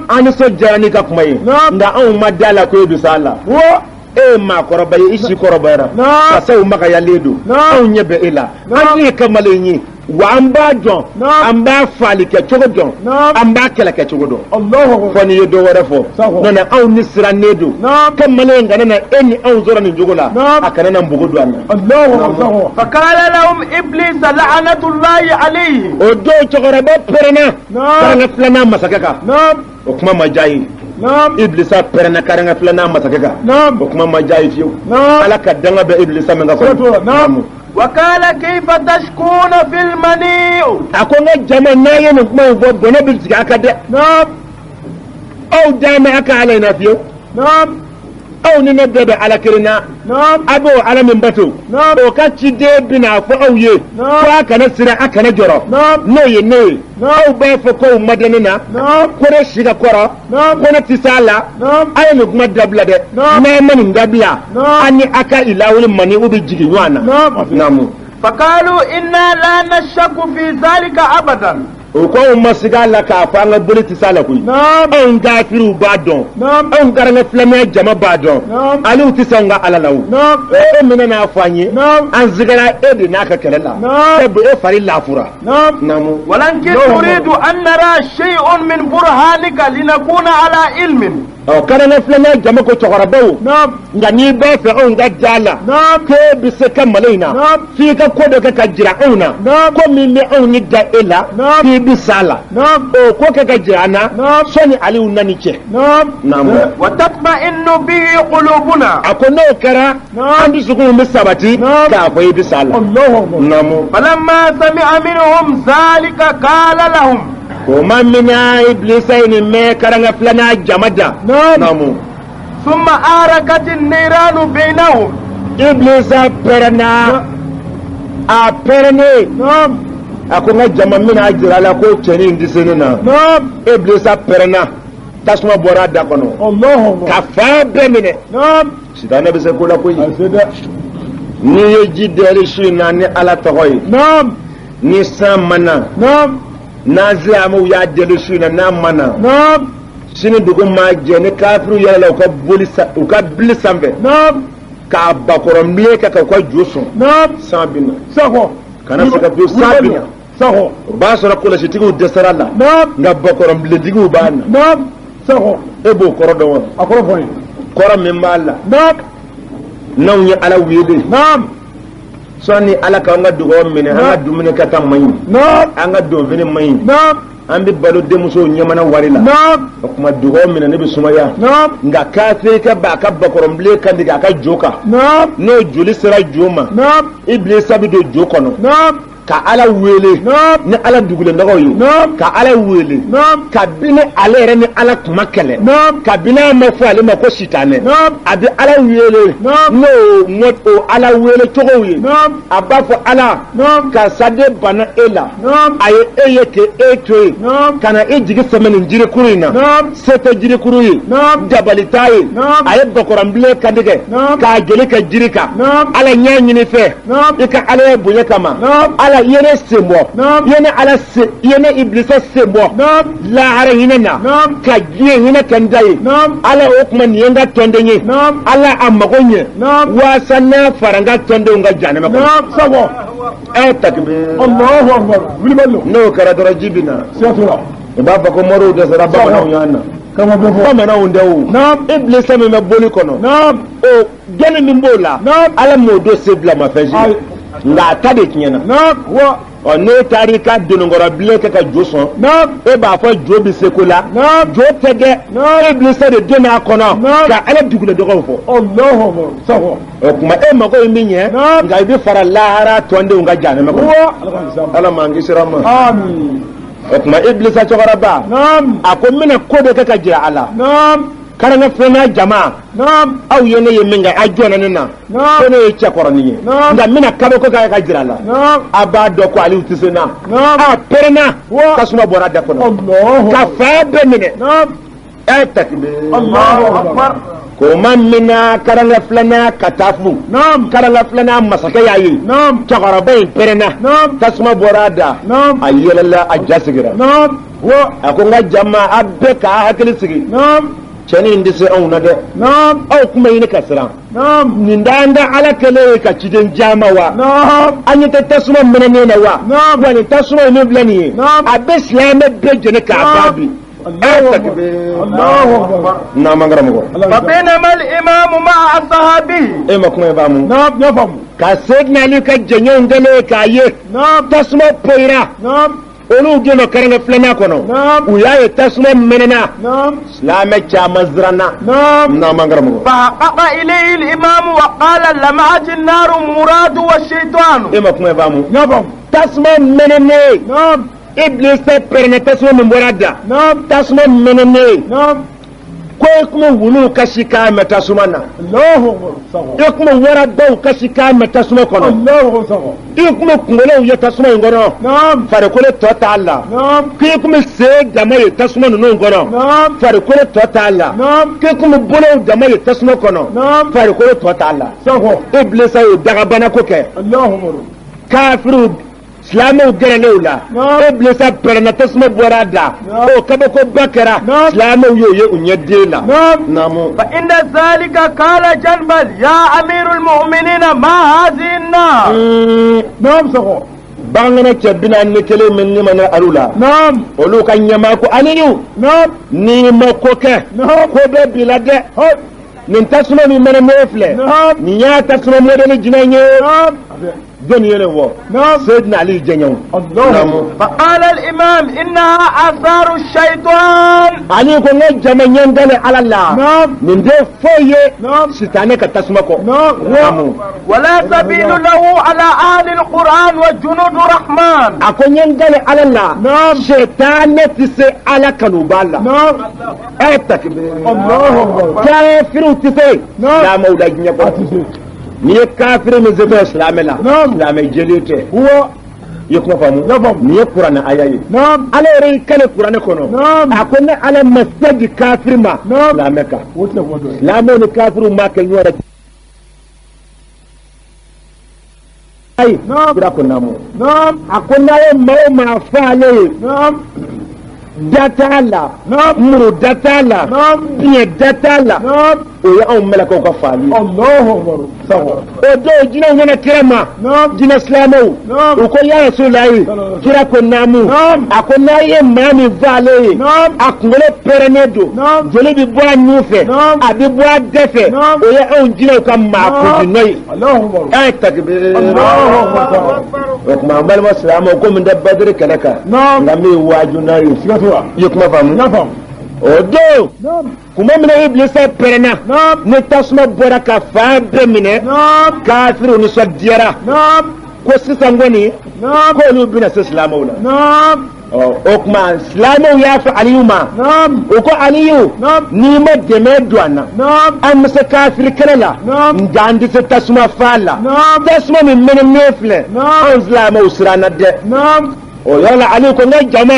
an nisɔn diyara n'i ka kuma ye, nka anw ma da la ko e bɛ s'a la. E ye maakɔrɔba ye, i si kɔrɔbayara, fasaw magayalen don, anw ɲɛ bɛ e la, an ye kamalen ye wa, an b'a dɔn, an b'a faali kɛ cogo dɔn, an b'a kɛlɛ kɛ cogo dɔn. Fɔ n'i ye dɔ wɛrɛ fɔ, n'o tɛ anw ni sirannen don kamalen kana na e ni anw sɔrɔ nin cogo la, a kana na npogo don an na. فقال لهم إبليس لعنة الله عليه. O don cɛkɔrɔba pɛrɛnna karankɛ filanan masakɛ kan, o kuma ma diya ye. Ibilisa pɛrɛnna karankɛ filanan masakɛ kan, o kuma ma diya ye fiyewu. Ala ka danga bɛ Ibilisa min ka kɔrɔ. وقال كيف تشكون في المنيء؟ A ko n ka jama, n'a ye nin kuma in fɔ, bɔnɛ bɛ sigi a kan dɛ. Aw dan bɛ a ka Ala in na fiyewu. Aw ni ne bɛɛ bɛ Ala kelen na, a b'o Ala min bato, o ka ciden bɛna fɔ aw ye ko a kana siran, a kana jɔrɔ, n'o ye ne ye. Aw b'a fɔ k'aw ma dɛn ne na, ko ne si ka kɔrɔ, ko ne tɛ s'a la. A ye nin kuma dabila dɛ. N'a ma nin dabila, an ni a ka ilawuli mani u bɛ jigin ɲɔgɔn na. Naamu. فقالوا إنا لا نشك في ذلك أبدا. O ko anw ma siga a la k'a fɔ an ka boli tɛ s'a la koyi. Anw kafiriw b'a dɔn, anw garankɛ filamaya jama b'a dɔn, aliw tɛ sɔn ka Ala la. O e mina n'a fɔ an ye, an sigara e de n'a ka kɛlɛ la, sabu e fari lafura. Naamu. ولكن نريد أن نرى شيء من برهانك لنكون على علم. Ɔ, garankɛ filanan jama ko cɛkɔrɔbaw, nka n'i b'a fɛ anw ka ja la k'e bɛ se ka malo in na, f'i ka ko dɔ kɛ ka jira anw na, ko min bɛ anw ni da e la k'i bɛ s'a la, o ko kɛ ka jira an na sɔnni aliw nani cɛ. Naamu. وتطمئن به قلوبنا. A ko n'o kɛra, an dusukunw bɛ sabati k'a fɔ i bɛ s'a la. Naamu. فلما سمع منهم ذلك قال لهم. O ma mina Ibilisa ye nin mɛn karanka filanan jama da. Naamu. ثم آركت النيران بينهم. Ibilisa pɛrɛnna, a pɛrɛnnen, a ko n ka jama, n bɛna jira a la ko cɛnin tɛ se ne na. Ibilisa pɛrɛnna. Tasuma bɔra a da kɔnɔ ka fan bɛɛ minɛ. Sitanɛ bɛ se ko la koyi. N'i ye ji dɛli su in na ni Ala tɔgɔ ye, ni san ma na, n'an silamɛw y'a deli su in na n'a ma na, sini dugu maa jɛ ni kafiriw yɛlɛla u ka boli u ka bili sanfɛ k'a bakɔrɔnbilen kɛ k'u ka jo sɔn, san bɛ na. Kana se ka don, san bɛ na. O b'a sɔrɔ kɔlɔsitigiw dɛsɛra la, nka bakɔrɔnbilentigiw b'a na. E b'o kɔrɔ dɔn wa? Kɔrɔ min b'a la, n'anw ye Ala wele, sɔnni Ala k'an ka dugawu minɛ, an ka dumuni kɛta man ɲi, an ka donfini man ɲi, an bɛ balo denmusow ɲɛmana wari la, o tuma dugawu minɛ ne bɛ sumaya. Nka kafirikɛ b'a ka bakɔrɔnbilen kan tigɛ a ka jo kan, n'o joli sera jo ma, Ibilisa bɛ don jo kɔnɔ ka Ala wele ni Ala dugulen tɔgɔw ye, ka Ala wele kabini ale yɛrɛ ni Ala kuma kɛlɛ, kabini a ma fɔ ale ma ko sitanɛ, a bɛ Ala wele n'o o Ala wele cogow ye. A b'a fɔ Ala, karisa de banna e la, a ye e ye k'e to yen ka na e jigi sɛmɛ nin jirikuru in na, se tɛ jirikuru ye, dabali t'a ye, a ye bakɔrɔnbilen kantigɛ k'a joli kɛ jiri kan. Ala, n y'a ɲini fɛ i ka Ala ye bonya kama, Ala i ye ne sen bɔ, i ye ne Ala sen, i ye ne Ibilisa sen bɔ lahara hinɛ na ka diɲɛ hinɛ kɛ n ta ye. Ala, o tuma nin ye n ka tɔnden ye, Ala a mago ɲɛ waasa n'a fara n ka tɔndenw ka jahanama kɔnɔ. Ɛ takbir! N'o kɛra dɔrɔn ji bɛ na. U b'a fɔ ko moriw dɛsɛra, bamananw y'an na. Bamananw tɛ o, Ibilisa min bɛ boli kɔnɔ, o dɔnni min b'o la, Ala m'o don se bila ma fɛn si, nka a ta de tiɲɛna. Ɔ n'e taara i ka dononkɔrɔbilen kɛ ka jo sɔn, e b'a fɔ jo bɛ se ko la, jo tɛ dɛ, Ibilisa de donna a kɔnɔ ka Ala dugulen dɔgɔw fɔ. O tuma e mago ye min ɲɛ, nka i bɛ fara lahara tɔndenw ka jahanama kɔnɔ. Ala m'an kisira ma. O tuma Ibilisa cɛkɔrɔba, a ko n bɛna ko dɔ kɛ ka jira a la. Karanka filanan jama, aw ye ne ye min kɛ, a jɔnna ne na ko ne ye cɛkɔrɔnin ye, nka n bɛna kabako kɛ ka jira a la. A b'a dɔn ko Aliyu tɛ se n na. A pɛrɛnna, tasuma bɔra a da kɔnɔ ka fan bɛɛ minɛ. Ɛ takbir! Ko ma min na, karanka filanan ka taa fu, karanka filanan masakɛ y'a ye cɛkɔrɔba in pɛrɛnna, tasuma bɔra a da, a yɛlɛla, a ja sigira. A ko n ka jama, a bɛɛ k'a hakili sigi, cɛnin in tɛ se anw na dɛ. Aw kuma ɲini ka siran, nin d'an ka Ala kɛlen ye ka ciden jama wa? An ɲɛ tɛ tasuma mɛnɛnen na wa? Wa nin tasuma in min filɛ nin ye, a bɛ silamɛ bɛɛ jɛni k'a ban bi. N'an karamɔgɔ. فبينما الإمام مع أصحابه. E ma kuma in faamu? Ka Seydina Ali ka jɛɲɔgɔnw kɛlen k'a ye tasuma poyira, olu donna karanka filanan kɔnɔ, u y'a ye tasuma mɛnɛna, silamɛ caman siranna. N'an karamɔgɔ. فحقق إليه الإمام وقال لمعت النار مراد والشيطان. E ma kuma in faamu? Tasuma mɛnɛnen, Ibilisa pɛrɛnna, tasuma min bɔra da, tasuma mɛnɛnen, ko e kun bɛ wuluw kasi k'a mɛn tasuma na, e kun bɛ warabaw kasi k'a mɛn tasuma kɔnɔ, i kun bɛ kunkolow ye tasuma in kɔnɔ, farikolo tɔ t'a la, k'i kun bɛ sen dama ye tasuma ninnu kɔnɔ, farikolo tɔ t'a la, k'i kun bɛ bolow dama ye tasuma kɔnɔ, farikolo tɔ t'a la. Ibilisa y'o dagabanako kɛ kafiriw silamɛw gɛrɛlen o la, Ibilisa pɛrɛnna, tasuma bɔra a da, o kabakoba kɛra, silamɛw y'o ye u ɲɛ den la. Naamu. فإن ذلك قال جنبل يا أمير المؤمنين ما هذه النار؟ Bagankɛnɛ cɛ 41 min ni ma na alu la, olu ka ɲɛmaa ko Aliyu, n'i ma ko kɛ, ko bɛɛ b'i la dɛ. Nin tasuma min mɛnɛ n'o filɛ nin y'a tasuma mɔdɛli jumɛn ye? Jɔnni ye nin fɔ? Seydina Ali jɛɲɛw. فقال الإمام إنها آثار الشيطان. Ali ko n ka jama, ɲɛ dalen Ala la, nin tɛ foyi ye sitanɛ ka tasuma kɔ. Naamu. ولا سبيل له على أهل القرآن وجنود الرحمن. A ko ɲɛ dalen Ala la, sitanɛ tɛ se Ala kanuba la. Ɛ takbir! Kafiriw tɛ se silamɛw la diɲɛ kɔnɔ. N'i ye kafiri min se silamɛ la, silamɛ jeli tɛ. I ye kuma faamu? Nin ye kuranɛ aya ye. Ala yɛrɛ y'i kale kuranɛ kɔnɔ, a ko ne Ala ma se di kafiri ma silamɛ kan. Silamɛw ni kafiriw ma kɛ ɲɔgɔn na. Ayi, kira ko naamu. A ko n'a ye maa o maa fɔ ale ye, da t'a la, muru da t'a la, biɲɛ da t'a la, o ye anw mɛlɛkɛw ka faali ye. O don jinɛw nana kira ma, jinɛ silamɛw, u ko ya Rasulayi. Kira ko naamu. A ko n'a ye maa min fɔ ale ye, a kunkolo pɛrɛnnen don, joli bɛ bɔ a nun fɛ, a bɛ bɔ a da fɛ, o ye anw jinɛw ka maa kunjinɔ ye. A ye takbir. O tuma an balima silamɛw, ko min tɛ Badiri kɛlɛ kan, nka min ye waaju n'a ye. I ye kuma faamu? O don kuma min na Ibilisa pɛrɛnna ni tasuma bɔra ka fan bɛɛ minɛ, kafiriw nisɔndiyara ko sisan kɔni k'olu bɛna se silamɛw la. O tuma silamɛw y'a fɔ Aliyu ma, u ko Aliyu, n'i ma dɛmɛ don an na, an bɛ se kafiri kɛlɛ la, nka an tɛ se tasuma fa la. Tasuma min mɛnɛnen filɛ, anw silamɛw siranna dɛ. O yɔrɔ la Aliyu ko n ka jama,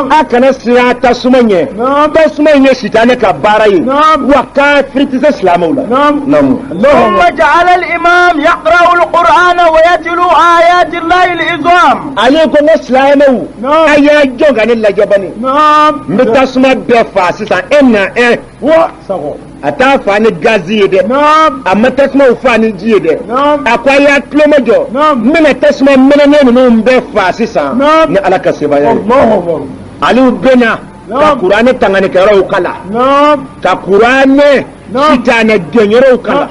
a kana siran tasuma ɲɛ. Tasuma in ye sitanɛ ka baara ye, wa kafiri tɛ se silamɛw la. Naamu. ثم جعل الإمام يقرأ القرآن ويتلو آيات الله العظام. Ale ko n ka silamɛw, a y'a jɔ ka ne lajɛ bani. N bɛ tasuma bɛɛ faa sisan, un à un. A t'a fa ni gazi ye dɛ, a ma tasumaw fa ni ji ye dɛ. A ko a y'a tulo majɔ, n bɛna tasuma mɛnɛnen ninnu bɛɛ faa sisan ni Ala ka sebaaya ye. Aliyu bɛna ka kuranɛ tanganikɛyɔrɔw kala, ka kuranɛ sitanɛ gɛnyɔrɔw kala.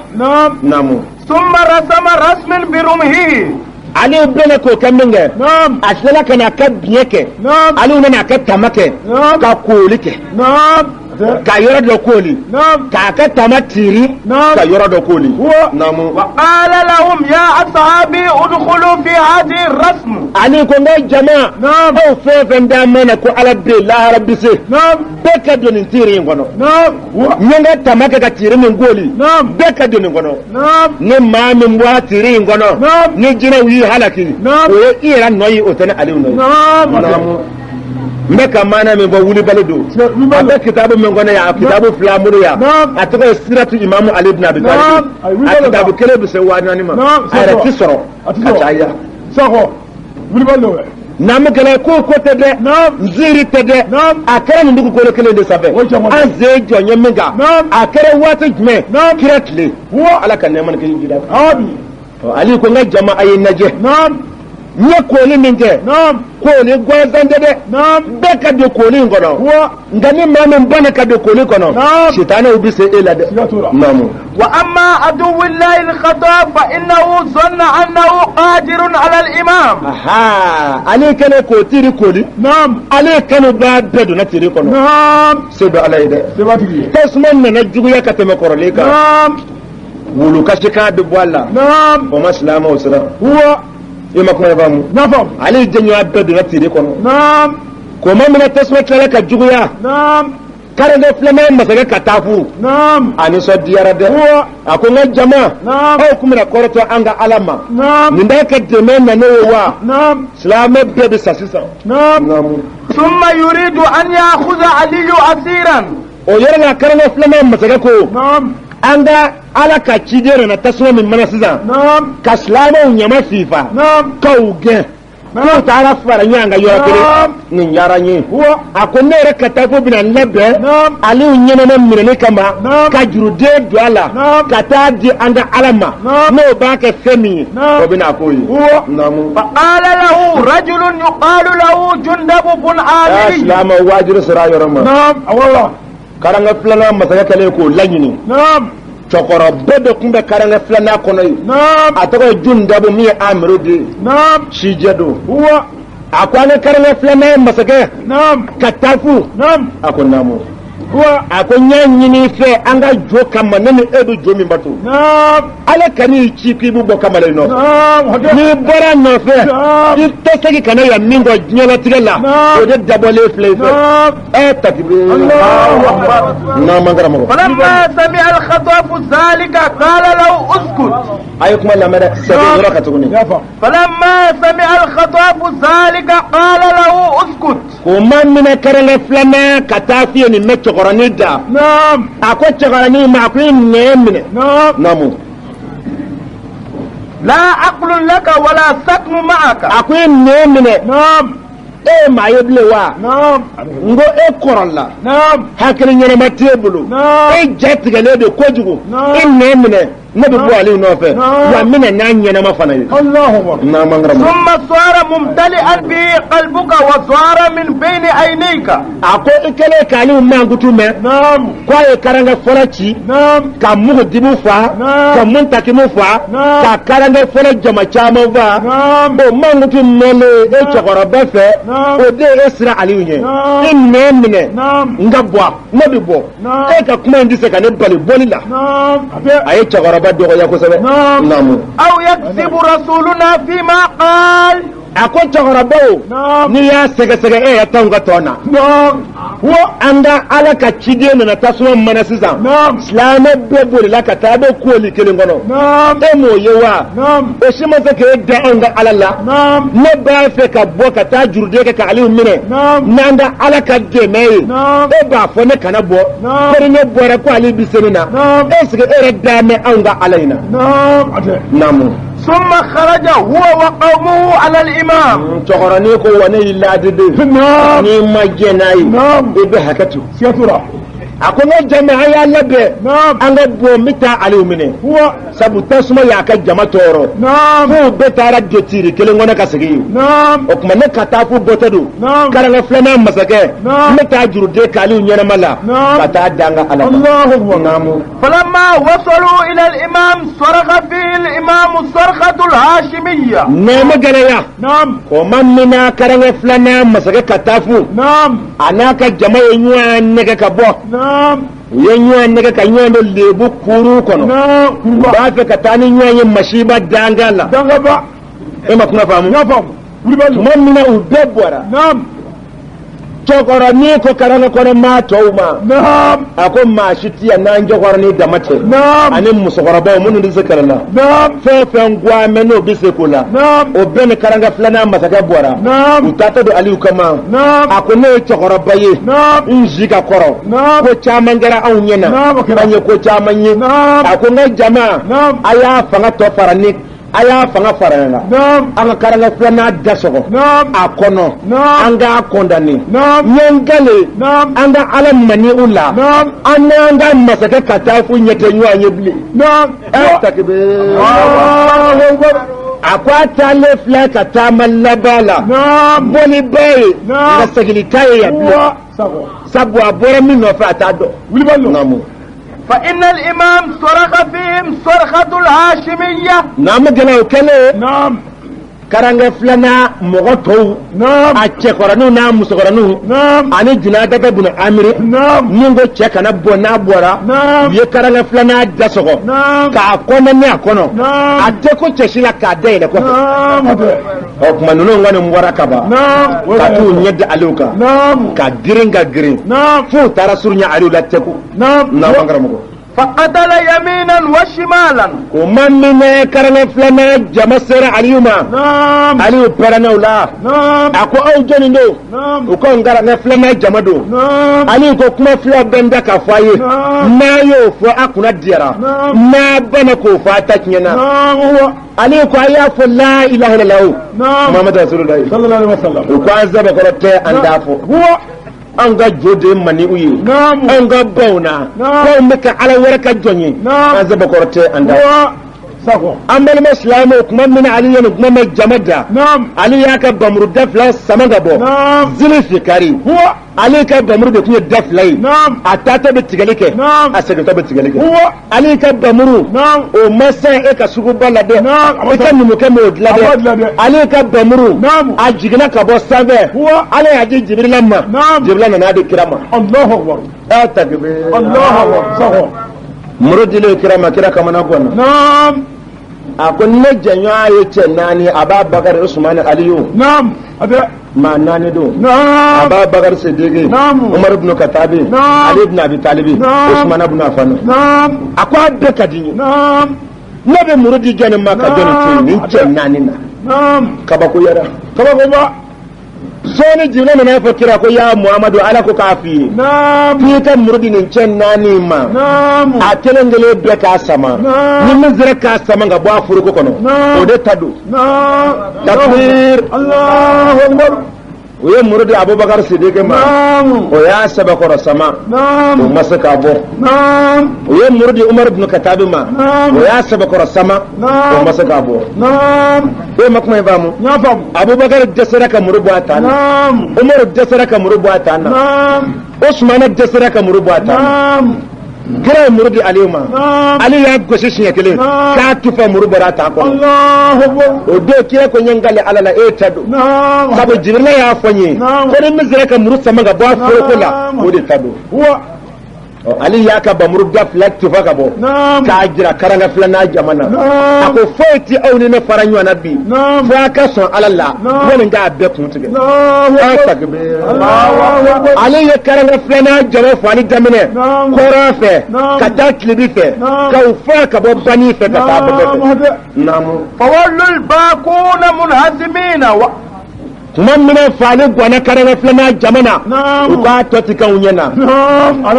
Naamu. ثم رسم رسم برمحه. Aliyu bɛna k'o kɛ min kɛ, a tilala ka n'a ka biɲɛ kɛ. Aliyu nana a ka tama kɛ ka kooli kɛ, ka yɔrɔ dɔ kooli, k'a ka tama tiiri ka yɔrɔ dɔ kooli. Naamu. وقال لهم يا أصحابي ادخلوا في هذه الرسم. Ale ko n ka jama, aw fɛn o fɛn d'a ma na ko Ala bɛ yen, lahara bɛ se, bɛɛ ka don nin tiiri in kɔnɔ. N ye n ka tama kɛ ka tiiri min kooli, bɛɛ ka don nin kɔnɔ. Ni maa min bɔra tiiri in kɔnɔ, ni jinɛw y'i halaki, o ye i yɛrɛ nɔ ye, o tɛ ne Aliyu nɔ ye. Naamu. N bɛ ka maana min fɔ, wulibali don. A bɛ kitabu min kɔnɔ yan, a kitabu fila bolo yan, a tɔgɔ ye Siratu Imamu Ali ibn Abi Talib. A kitabu kelen bɛ se 4000 ma, a yɛrɛ ti sɔrɔ ka caya. Naamu, kɛlɛ ko ko tɛ dɛ, nziiri tɛ dɛ, a kɛra nin dugukolo kelen de sanfɛ, an sen jɔ ɲɛ min kan. A kɛra waati jumɛn? Kira tile. Ala ka nɛɛma ni kisi jira. Ali ko n ka jama, a ye lajɛ, n ye kooli min kɛ, kooli gansan tɛ dɛ, bɛɛ ka don kooli in kɔnɔ. Nka ni maa min banna ka don kooli kɔnɔ, sitanɛw bɛ se e la dɛ. Naamu. وأما عدو الله الخطاب فإنه ظن أنه قادر على الإمام. Aha, ale kɛlen k'o tiiri kooli, ale kanu b'a bɛɛ donna tiiri kɔnɔ. Se bɛ Ala ye dɛ. Tasuma nana juguya ka tɛmɛ kɔrɔlen kan, wulu kasikan bɛ bɔ a la, o ma silamɛw siran. I ma kuma faamu? Ale jɛɲɔgɔn bɛɛ donna tiiri kɔnɔ. K'o ma minɛ, tasuma tilala ka juguya. Karende filanan masakɛ ka taa furu, a nisɔndiyara dɛ. A ko n ka jama, aw tun bɛna kɔrɔtɔ an ka Ala ma, nin b'a ka dɛmɛ na ne ye wa? Silamɛ bɛɛ bɛ sa sisan. ثم يريد أن يأخذ علي أسيرا. O yɔrɔ la, karende filanan masakɛ ko an ka Ala ka ciden nana tasuma min mana sisan ka silamɛw ɲama fifa k'aw gɛn k'u taara fara ɲɔgɔn kan yɔrɔ kelen, nin diyara n ye. A ko ne yɛrɛ ka taa ko bɛna n labɛn Aliyu ɲɛnama minɛni kama, ka juruden don a la ka taa di an ka Ala ma, n'o b'a kɛ fɛn min ye, o bɛna k'o ye. Naamu. فقال له رجل يقال له جندب بن عامر. Silamɛ wajibi sera a yɔrɔ ma. Karanga filanan masakɛ kɛlen k'o laɲini, cɛkɔrɔba dɔ tun bɛ karanga filanan kɔnɔ yen, a tɔgɔ ye Jundabu, min ye Amiru den ye, sijɛ don. A ko an ka karanga filanan ye masakɛ ka taafu. A ko naamu. A ko n y'a ɲini i fɛ an ka jo kama, ne ni e bɛ jo min bato, Ala kan'i ci k'i bɛ bɔ kamalen nɔfɛ. N'i bɔra nɔfɛ, i tɛ segin ka na yan min kɔ diɲɛlatigɛ la, o de dabɔlen filɛ i fɛ. Ɛ takbir! N'an karamɔgɔ. فلما سمع الخطاف ذلك قال له اسكت. A ye kuma lamɛn dɛ, sɛbɛn yɔrɔ ka tuguni. فلما سمع الخطاف ذلك قال له اسكت. K'o ma minɛ kɛrɛnkɛ filanan ka taa f'i ye nin bɛ cɛkɔrɔnin da. A ko cɛkɔrɔnin ma, a ko i nɛn minɛ. Naamu. لا عقل لك ولا سكن معك. A ko i nɛn minɛ. E ye maa ye bilen wa? N ko e kɔrɔla. Hakili ɲɛnama t'e bolo. E ja tigɛlen don kojugu. I nɛn minɛ. Ne bɛ bɔ ale nɔfɛ. Wa n bɛna n'a ɲɛnama fana ye. N'an man karamɔgɔ. ثم صار ممتلئا به قلبك وصار من بين عينيك. A ko i kɛlen k'ale mankutu mɛn. K'a ye karanka fɔlɔ ci. Ka mugu dibu fa. Ka muntakimu fa. Ka karanka fɔlɔ jama caman fa. O mankutu mɛnlen e cɛkɔrɔba fɛ. O de ye e siran Aliyu ɲɛ. I nɛn minɛ. N ka bɔ, ne bɛ bɔ. E ka kuma in tɛ se ka ne bali bɔli la. A ye cɛkɔrɔba dɔgɔya kosɛbɛ. Naamu. أو يكذب رسولنا فيما قال؟ A ko cɛkɔrɔba o, n'i y'a sɛgɛsɛgɛ, e yɛrɛ t'anw ka tɔn na. An ka Ala ka ciden nana tasuma mana sisan. Silamɛ bɛɛ bolila ka taa bɛ kooli kelen kɔnɔ. E m'o ye wa? O si ma se k'e da anw ka Ala la. Ne b'a fɛ ka bɔ ka taa juruden kɛ ka Aliyu minɛ. N'an ka Ala ka dɛmɛ ye. E b'a fɔ ne kana bɔ. Ko ni ne bɔra ko Ale bɛ se ne na. Est ce que e yɛrɛ da mɛn anw ka Ala in na? Naamu. ثم خرج هو وقومه على الإمام. Cɛkɔrɔnin ko wa ne y'i laadiden. N'i ma jɛn n'a ye, i bɛ hakɛ to. A ko n ka jama, a y'a labɛn. An ka bɔ, n bɛ taa Aliyu minɛ. Sabu tasuma y'a ka jama tɔɔrɔ. F'u bɛɛ taara don tiiri kelen kɔnɔ ka segin yen. O tuma ne ka taa fo bɔtɔ don. Karanka filanan masakɛ. N bɛ taa juruden k'Aliyu ɲɛnama la. Ka taa da n ka Ala ma. Naamu. فلما وصلوا إلى الإمام صرخ فيه الإمام الصرخة الهاشمية. Nɛɛmɛ gɛlɛya. O ma mina karanka filanan masakɛ ka taa fu. A n'a ka jama ye ɲɔgɔn nɛgɛ ka bɔ. U ye ɲɔgɔn nɛgɛ ka ɲɔgɔn don lebu kuru kɔnɔ. U b'a fɛ ka taa ni ɲɔgɔn ye masiba dangan la. E ma kuma faamu? Tuma min na u bɛɛ bɔra. Cɛkɔrɔnin ko karanka kɔnɔ maa tɔw ma. A ko maa si tɛ yan n'an cɛkɔrɔnin dama tɛ. Ani musokɔrɔbaw minnu tɛ se kɛlɛ la. Fɛn o fɛn guwa mɛn n'o bɛ se ko la. O bɛɛ ni karanka filanan masakɛ bɔra. U taatɔ don Aliyu kama. A ko ne ye cɛkɔrɔba ye. N si ka kɔrɔ. Ko caman kɛra anw ɲɛ na. An ye ko caman ye. A ko n ka jama, a y'a fanga tɔ fara ni a y'a fanga fara ɲɔgɔn kan. An ka karanka filanan da sɔgɔ. A kɔnɔ. An k'a kɔndani. N ye n kale. An ka Ala mani u la. An n'an ka masakɛ ka taa fo ɲɛ tɛ ɲɔgɔn ye bilen. Ɛ takbir! A ko a taalen filɛ ka taama laban la. Bɔliba ye. Nka segin t'a ye yan bilen. Sabu a bɔra min nɔfɛ, a t'a dɔn. Naamu. فإن الإمام صرخ فيهم صرخة الهاشمية. Naamu gɛlɛn o kɛlen. Karankɛ filanan mɔgɔ tɔw. A cɛkɔrɔninw n'a musokɔrɔninw. Ani Junadata buna Amiri. Min ko cɛ kana bɔ n'a bɔra. U ye karankɛ filanan da sɔgɔ. K'a kɔnɔni a kɔnɔ. A tɛ ko cɛ si la k'a dayɛlɛ kɔfɛ. O tuma ninnu kɔni bɔra ka ban. Ka t'u ɲɛ da Aliyu kan. Ka girin ka girin. F'u taara surunya Aliyu la tɛku. Naamu karamɔgɔ. فقتل يمينا وشمالا. O ma minɛ karankɛ filanan jama sera Aliyu ma. Aliyu pɛrɛnna o la. A ko aw jɔnni don? U ko n karankɛ filanan jama don. Aliyu ko kuma fila bɛ n da k'a fɔ a ye. N'a y'o fɔ a kunna diyara. N'a banna k'o fɔ a ta tiɲɛna. Aliyu ko a y'a fɔ la ilaha illallah. Muhammadu rasulullah. U ko an sɛbɛkɔrɔ tɛ an t'a fɔ. Anw ka jo de ye mani u ye. Anw ka baw na. K'anw bɛ ka Ala wɛrɛ ka jɔn ye. An sɛbɛkɔrɔ tɛ an t'a fɔ. An balima silamɛw, kuma min na Ali ye nin kuma mɛn jama da, Ali y'a ka bamuru da fila sama ka bɔ. Zili fikari, Ali ka bamuru de tun ye da fila ye. A taatɔ bɛ tigɛli kɛ, a segintɔ bɛ tigɛli kɛ. Ali ka bamuru, o ma san e ka suguba la dɛ, i ka numukɛ m'o dilan dɛ. Ali ka bamuru, a jiginna ka bɔ sanfɛ, Ala y'a di Jibirila ma, Jibirila nana di kira ma. Ɛ takbir! Muru dilen kira ma, kira kamana ganna. A ko ne jɛɲɔgɔn ye cɛ naani, Ababakari, Usumani, Aliyu. Maa naani don: Ababakari Sidiki, Umaru ibn Katabi, Ali ibn Abi Talibi, Usumana ibn Affan. A ko a bɛɛ ka di n ye. Ne bɛ muru di jɔnni ma ka jɔnni to yen nin cɛ naani na? Kabako yɛrɛ, kabakoba. Sɔɔni Jibirila nana fɔ kira ko: ya Muhamadu, Ala ko k'a f'i ye k'i ka muru di nin cɛ naani ma, a kelen kelen bɛɛ k'a sama. Ni min sera k'a sama ka bɔ a foroko kɔnɔ, o de ta don. Takbir! U ye muru di Abubakar Sidiki ma, o y'a sɛbɛkɔrɔ sama, o ma se k'a bɔ. U ye muru di Umaru ibn Katabi ma, o y'a sɛbɛkɔrɔ sama, o ma se k'a bɔ. E ma kuma in faamu? Abubakar dɛsɛra ka muru bɔ a tan na, Umaru dɛsɛra ka muru bɔ a tan na, Usumana dɛsɛra ka muru bɔ a tan na. Kira ye muru di Aliyu ma, Ali y'a gosi siɲɛ kelen k'a tufa, muru bɔra a tan kɔnɔ. O don kira ko: n ye n kali Ala la, e ta don, sabu Jibirila y'a fɔ n ye ko ni min sera ka muru sama ka bɔ a foroko la, o de ta don. Ali y'a ka bamuru da fila tufa ka bɔ k'a jira karanga filanan jama na. A ko foyi ti aw ni ne fara ɲɔgɔn na bi fo a ka sɔn Ala la, wali k'a bɛɛ kun tigɛ. Ale ye karanga filanan jama faali daminɛ kɔrɔn fɛ ka taa tilebi fɛ, ka u fa ka bɔ bani fɛ ka taa bɛɛ fɛ. Naamu. فولوا الباقون منهزمين و... Tuma min na faali ganna karanga filanan jama na, u k'a tɔ ti k'anw ɲɛ na.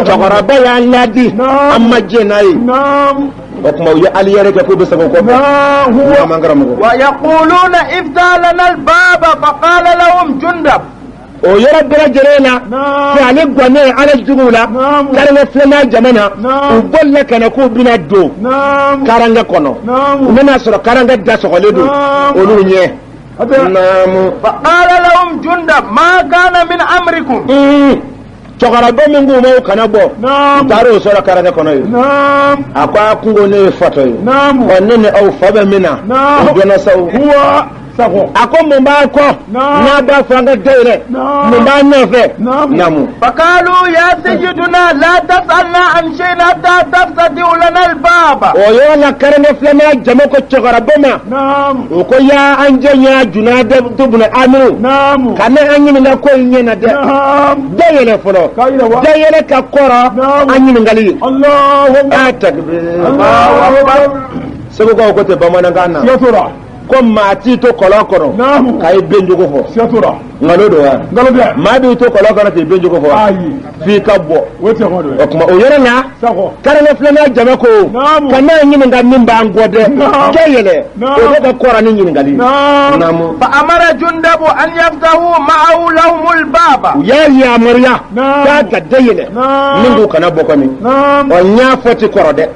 Cɛkɔrɔba y'an ladi, an ma jɛn n'a ye. O tuma u ye ali yɛrɛ kɛ k'u bɛ segin o kɔfɛ. Naamu, an karamɔgɔ. ويقولون افتح لنا الباب، فقال لهم جندب O yɔrɔ bɛɛ lajɛlen na, faali gannen ala juguw la karanga filanan jama na, u bolila ka na k'u bɛna don karanga kɔnɔ. U nana sɔrɔ karanga da sɔgɔlen don olu ɲɛ. Naamu. فقال لهم جندب: ما كان من أمركم؟ Cɛkɔrɔba min k'u ma u kana bɔ, u taara o sɔrɔ karanga kɔnɔ yen. A ko a kungo, ne ye fatɔ ye. Ɔ, ne ni aw fa bɛ min na, o dɔnna sa o. A ko mun b'a kɔ n'a b'a fɔ an ka dayɛlɛ? Mun b'a nɔfɛ? Naamu. فقالوا يا سيدنا، لا تسألنا عن شيء حتى تفتح لنا الباب. O yɔrɔ la, karanga filanan jama ko cɛkɔrɔba ma, o ko: ya an jɛɲa Junadatu buna Amiru, kana an ɲininka ko in ɲɛna dɛ. Dayɛlɛ fɔlɔ, dayɛlɛ ka kɔrɔ an ɲininkali ye. A takbir! Segukaw ko ten bamanankan na ko maa t'i to kɔlɔn kɔnɔ k'a ye ben jogo fɔ. Nkalon don wa? Maa b'i to kɔlɔn kɔnɔ k'i ben jogo fɔ wa? F'i ka bɔ. O tuma o yɔrɔ la, karanga filanan jama ko kana ɲininka min b'an kɔ dɛ, dayɛlɛ, o de ka kɔrɔ ni ɲininkali ye. Naamu. فأمر جندب أن يفتحوا معه لهم الباب. U y'a yamaruya k'a ka dayɛlɛ min k'u kana bɔ kɔni. Ɔ, n y'a fɔ ti kɔrɔ dɛ,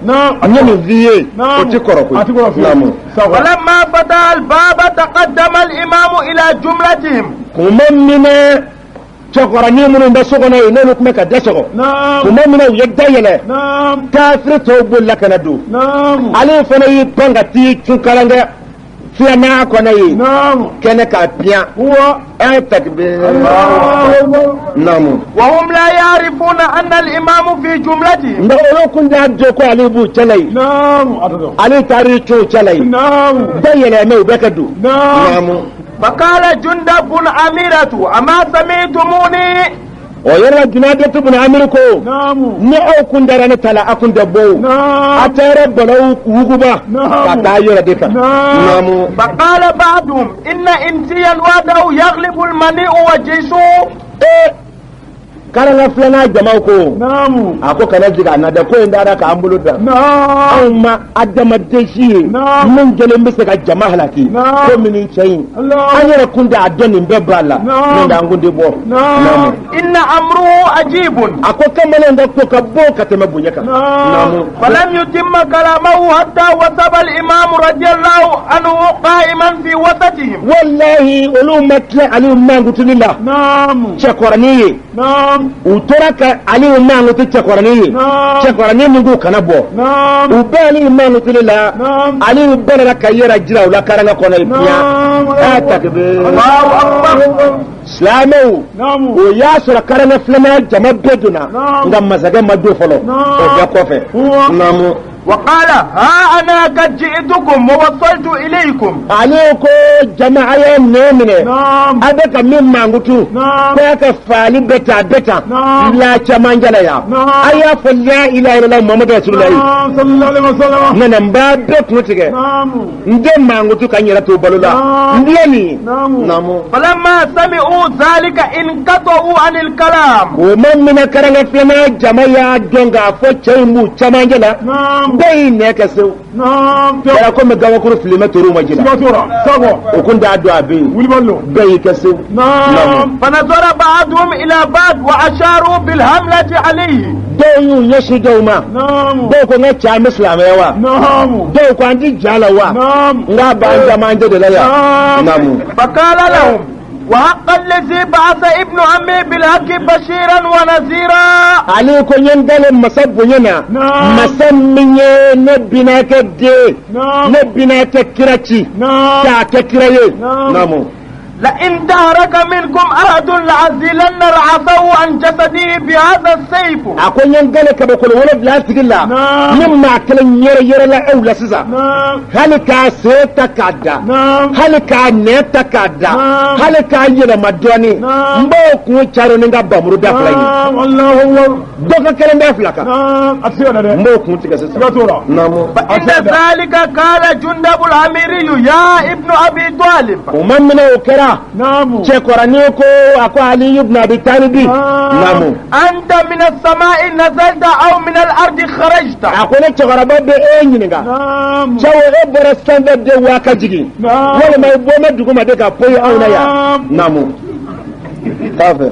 n ye nin f'i ye, o ti kɔrɔ koyi. Naamu. فلما فتح الباب تقدم الإمام إلى جملتهم. Kuma min na cɛkɔrɔnin minnu bɛ so kɔnɔ yen, n'olu tun bɛ ka da sɔgɔ, kuma min na u ye da yɛlɛ, kafiri tɔw bolila ka na don. Ale fana y'i pan ka t'i cun karankɛ filanan kɔnɔ yen kɛnɛ k'a piyan. Ɛ takbir! Naamu. وهم لا يعرفون أن الإمام في جملتهم. Nka olu kun t'a dɔn ko ale b'u cɛla yen. Ale taar'i cun u cɛla yen, da yɛlɛ mɛ u bɛɛ ka don. Naamu. فقال جندب بن أميرة: أما سمعتموني؟ O yɔrɔ la, Junadatu bun Amiri ko: ni aw kun dara ne ta la, a kun tɛ bɔ o. A taara balawu wuguba ka taa yɔrɔ de kan. Naamu. فقال بعضهم: إن إنسيا وحده يغلب المنيء وجيشه. Ee, Karanka filanan jamaw ko Naamu. A ko kana jigin a na dɛ, ko in dara k'an bolo dan. Naam. Anw ma adamaden si ye Naam. min kelen bɛ se ka jama halaki Naam. ko min cɛ in Allah. an yɛrɛ kun tɛ a dɔn nin bɛɛ b'a la Naam. nka an kun tɛ bɔ. Naam. إن أمره عجيب. A ko kamalen ka ko ka bon ka tɛmɛ bonya kan. نعم. فلم يتم كلامه حتى وثب الإمام رضي الله عنه قائما في وسطهم. Walahi, olu ma tila Aliyu mankutuli la. نعم. Cɛkɔrɔnin ye. نعم. U tora ka Aliyu mankutu cɛkɔrɔnin ye. نعم. Cɛkɔrɔnin min k'u kana bɔ. نعم. U bɛɛ Aliyu mankutuli la. نعم. Aliyu bɛɛ ka yɛrɛ jira u la karanka kɔnɔ ye biyan. نعم. A takbir. الله أكبر. Silamɛw, نعم. o y'a sɔrɔ karanka filanan jama bɛɛ donna. Naam. Nka masakɛ ma don fɔlɔ. Naam. O bɛɛ kɔfɛ. Naamu. وقال ها أنا قد جئتكم ووصلت إليكم. Ale ko jama, a ye nɛ minɛ. نعم. A bɛ ka min mankutu. نعم. Ko y'a ka faali bɛ tan, a bɛ tan. Naam. La camancɛ la yan. Naam. A y'a fɔ la ilaha illallah Muhammadu rasulullahi. نعم صلى الله عليه وسلم. N nana n b'a bɛɛ kun tigɛ. نعم. N tɛ mankutu ka n yɛrɛ to balo la. Naam. N filɛ nin ye. نعم. Naamu. فلما سمعوا ذلك انقطعوا عن الكلام. O ma minɛ, karanka filanan jama y'a dɔn k'a fɔ cɛ in b'u camancɛ la. نعم. Bɛɛ y'i nɛ kɛ sewu. نعم. Kɛra komi gabakuru fili bɛ toriw ma ji la. Sago. O kun t'a dɔn a bɛ yen. Wulibali. Bɛɛ y'i kɛ sewu. نعم. فنظر بعضهم إلى بعض وأشاروا بالحملة عليه. Dɔw y'u ɲɛsin dɔw ma. نعم. Dɔw ko n ka cɛ, an bɛ silamɛya wa? نعم. Dɔw ko an ti ja la wa? نعم. N k'a b'an camancɛ de la yan. نعم. Naamu. فقال لهم وحق الذي بعث ابن عمي بالحق بشيرا ونذيرا. Ale ko n ye n dalen masa bonya na. Naam. Masa min ye ne binakɛ den. نعم. Ne binakɛ kira ci. نعم. K'a kɛ kira ye. Naam. Naamu. لئن تهرك منكم أحد لأزيلن رأسه عن جسده بهذا السيف. A ko n ye n dalen kabakolo 7 tigi la. Naam. Ni maa kelen yɛrɛ yɛrɛ la aw la sisan. نعم. Hali k'a sen ta k'a da. نعم. Hali k'a nɛ ta k'a da. Naam. Hali k'a yɛlɛma dɔɔnin. Naam. N b'o kun caro ni n ka bamuru da fila ye. الله أكبر. Dɔ ka kelen da fila kan. نعم. أتسير N b'o kun tigɛ sisan. Naamu. فإن ذلك قال جندب العميري يا ابن أبي طالب. O ma minɛ, o kɛra. نعم. Cɛkɔrɔnin ko, a ko Ali ibn Abi Talibi. Naamu. أنت من السماء نزلت أو من الأرض خرجت؟ A ko ne cɛkɔrɔba bɛ e ɲininka. نعم. Cɛw, e bɔra sanfɛ de wa ka jigin? نعم. Walima i bɔ bɛ dugu ma de ka poyi anw na yan? Naam. Naamu. K'a fɛ.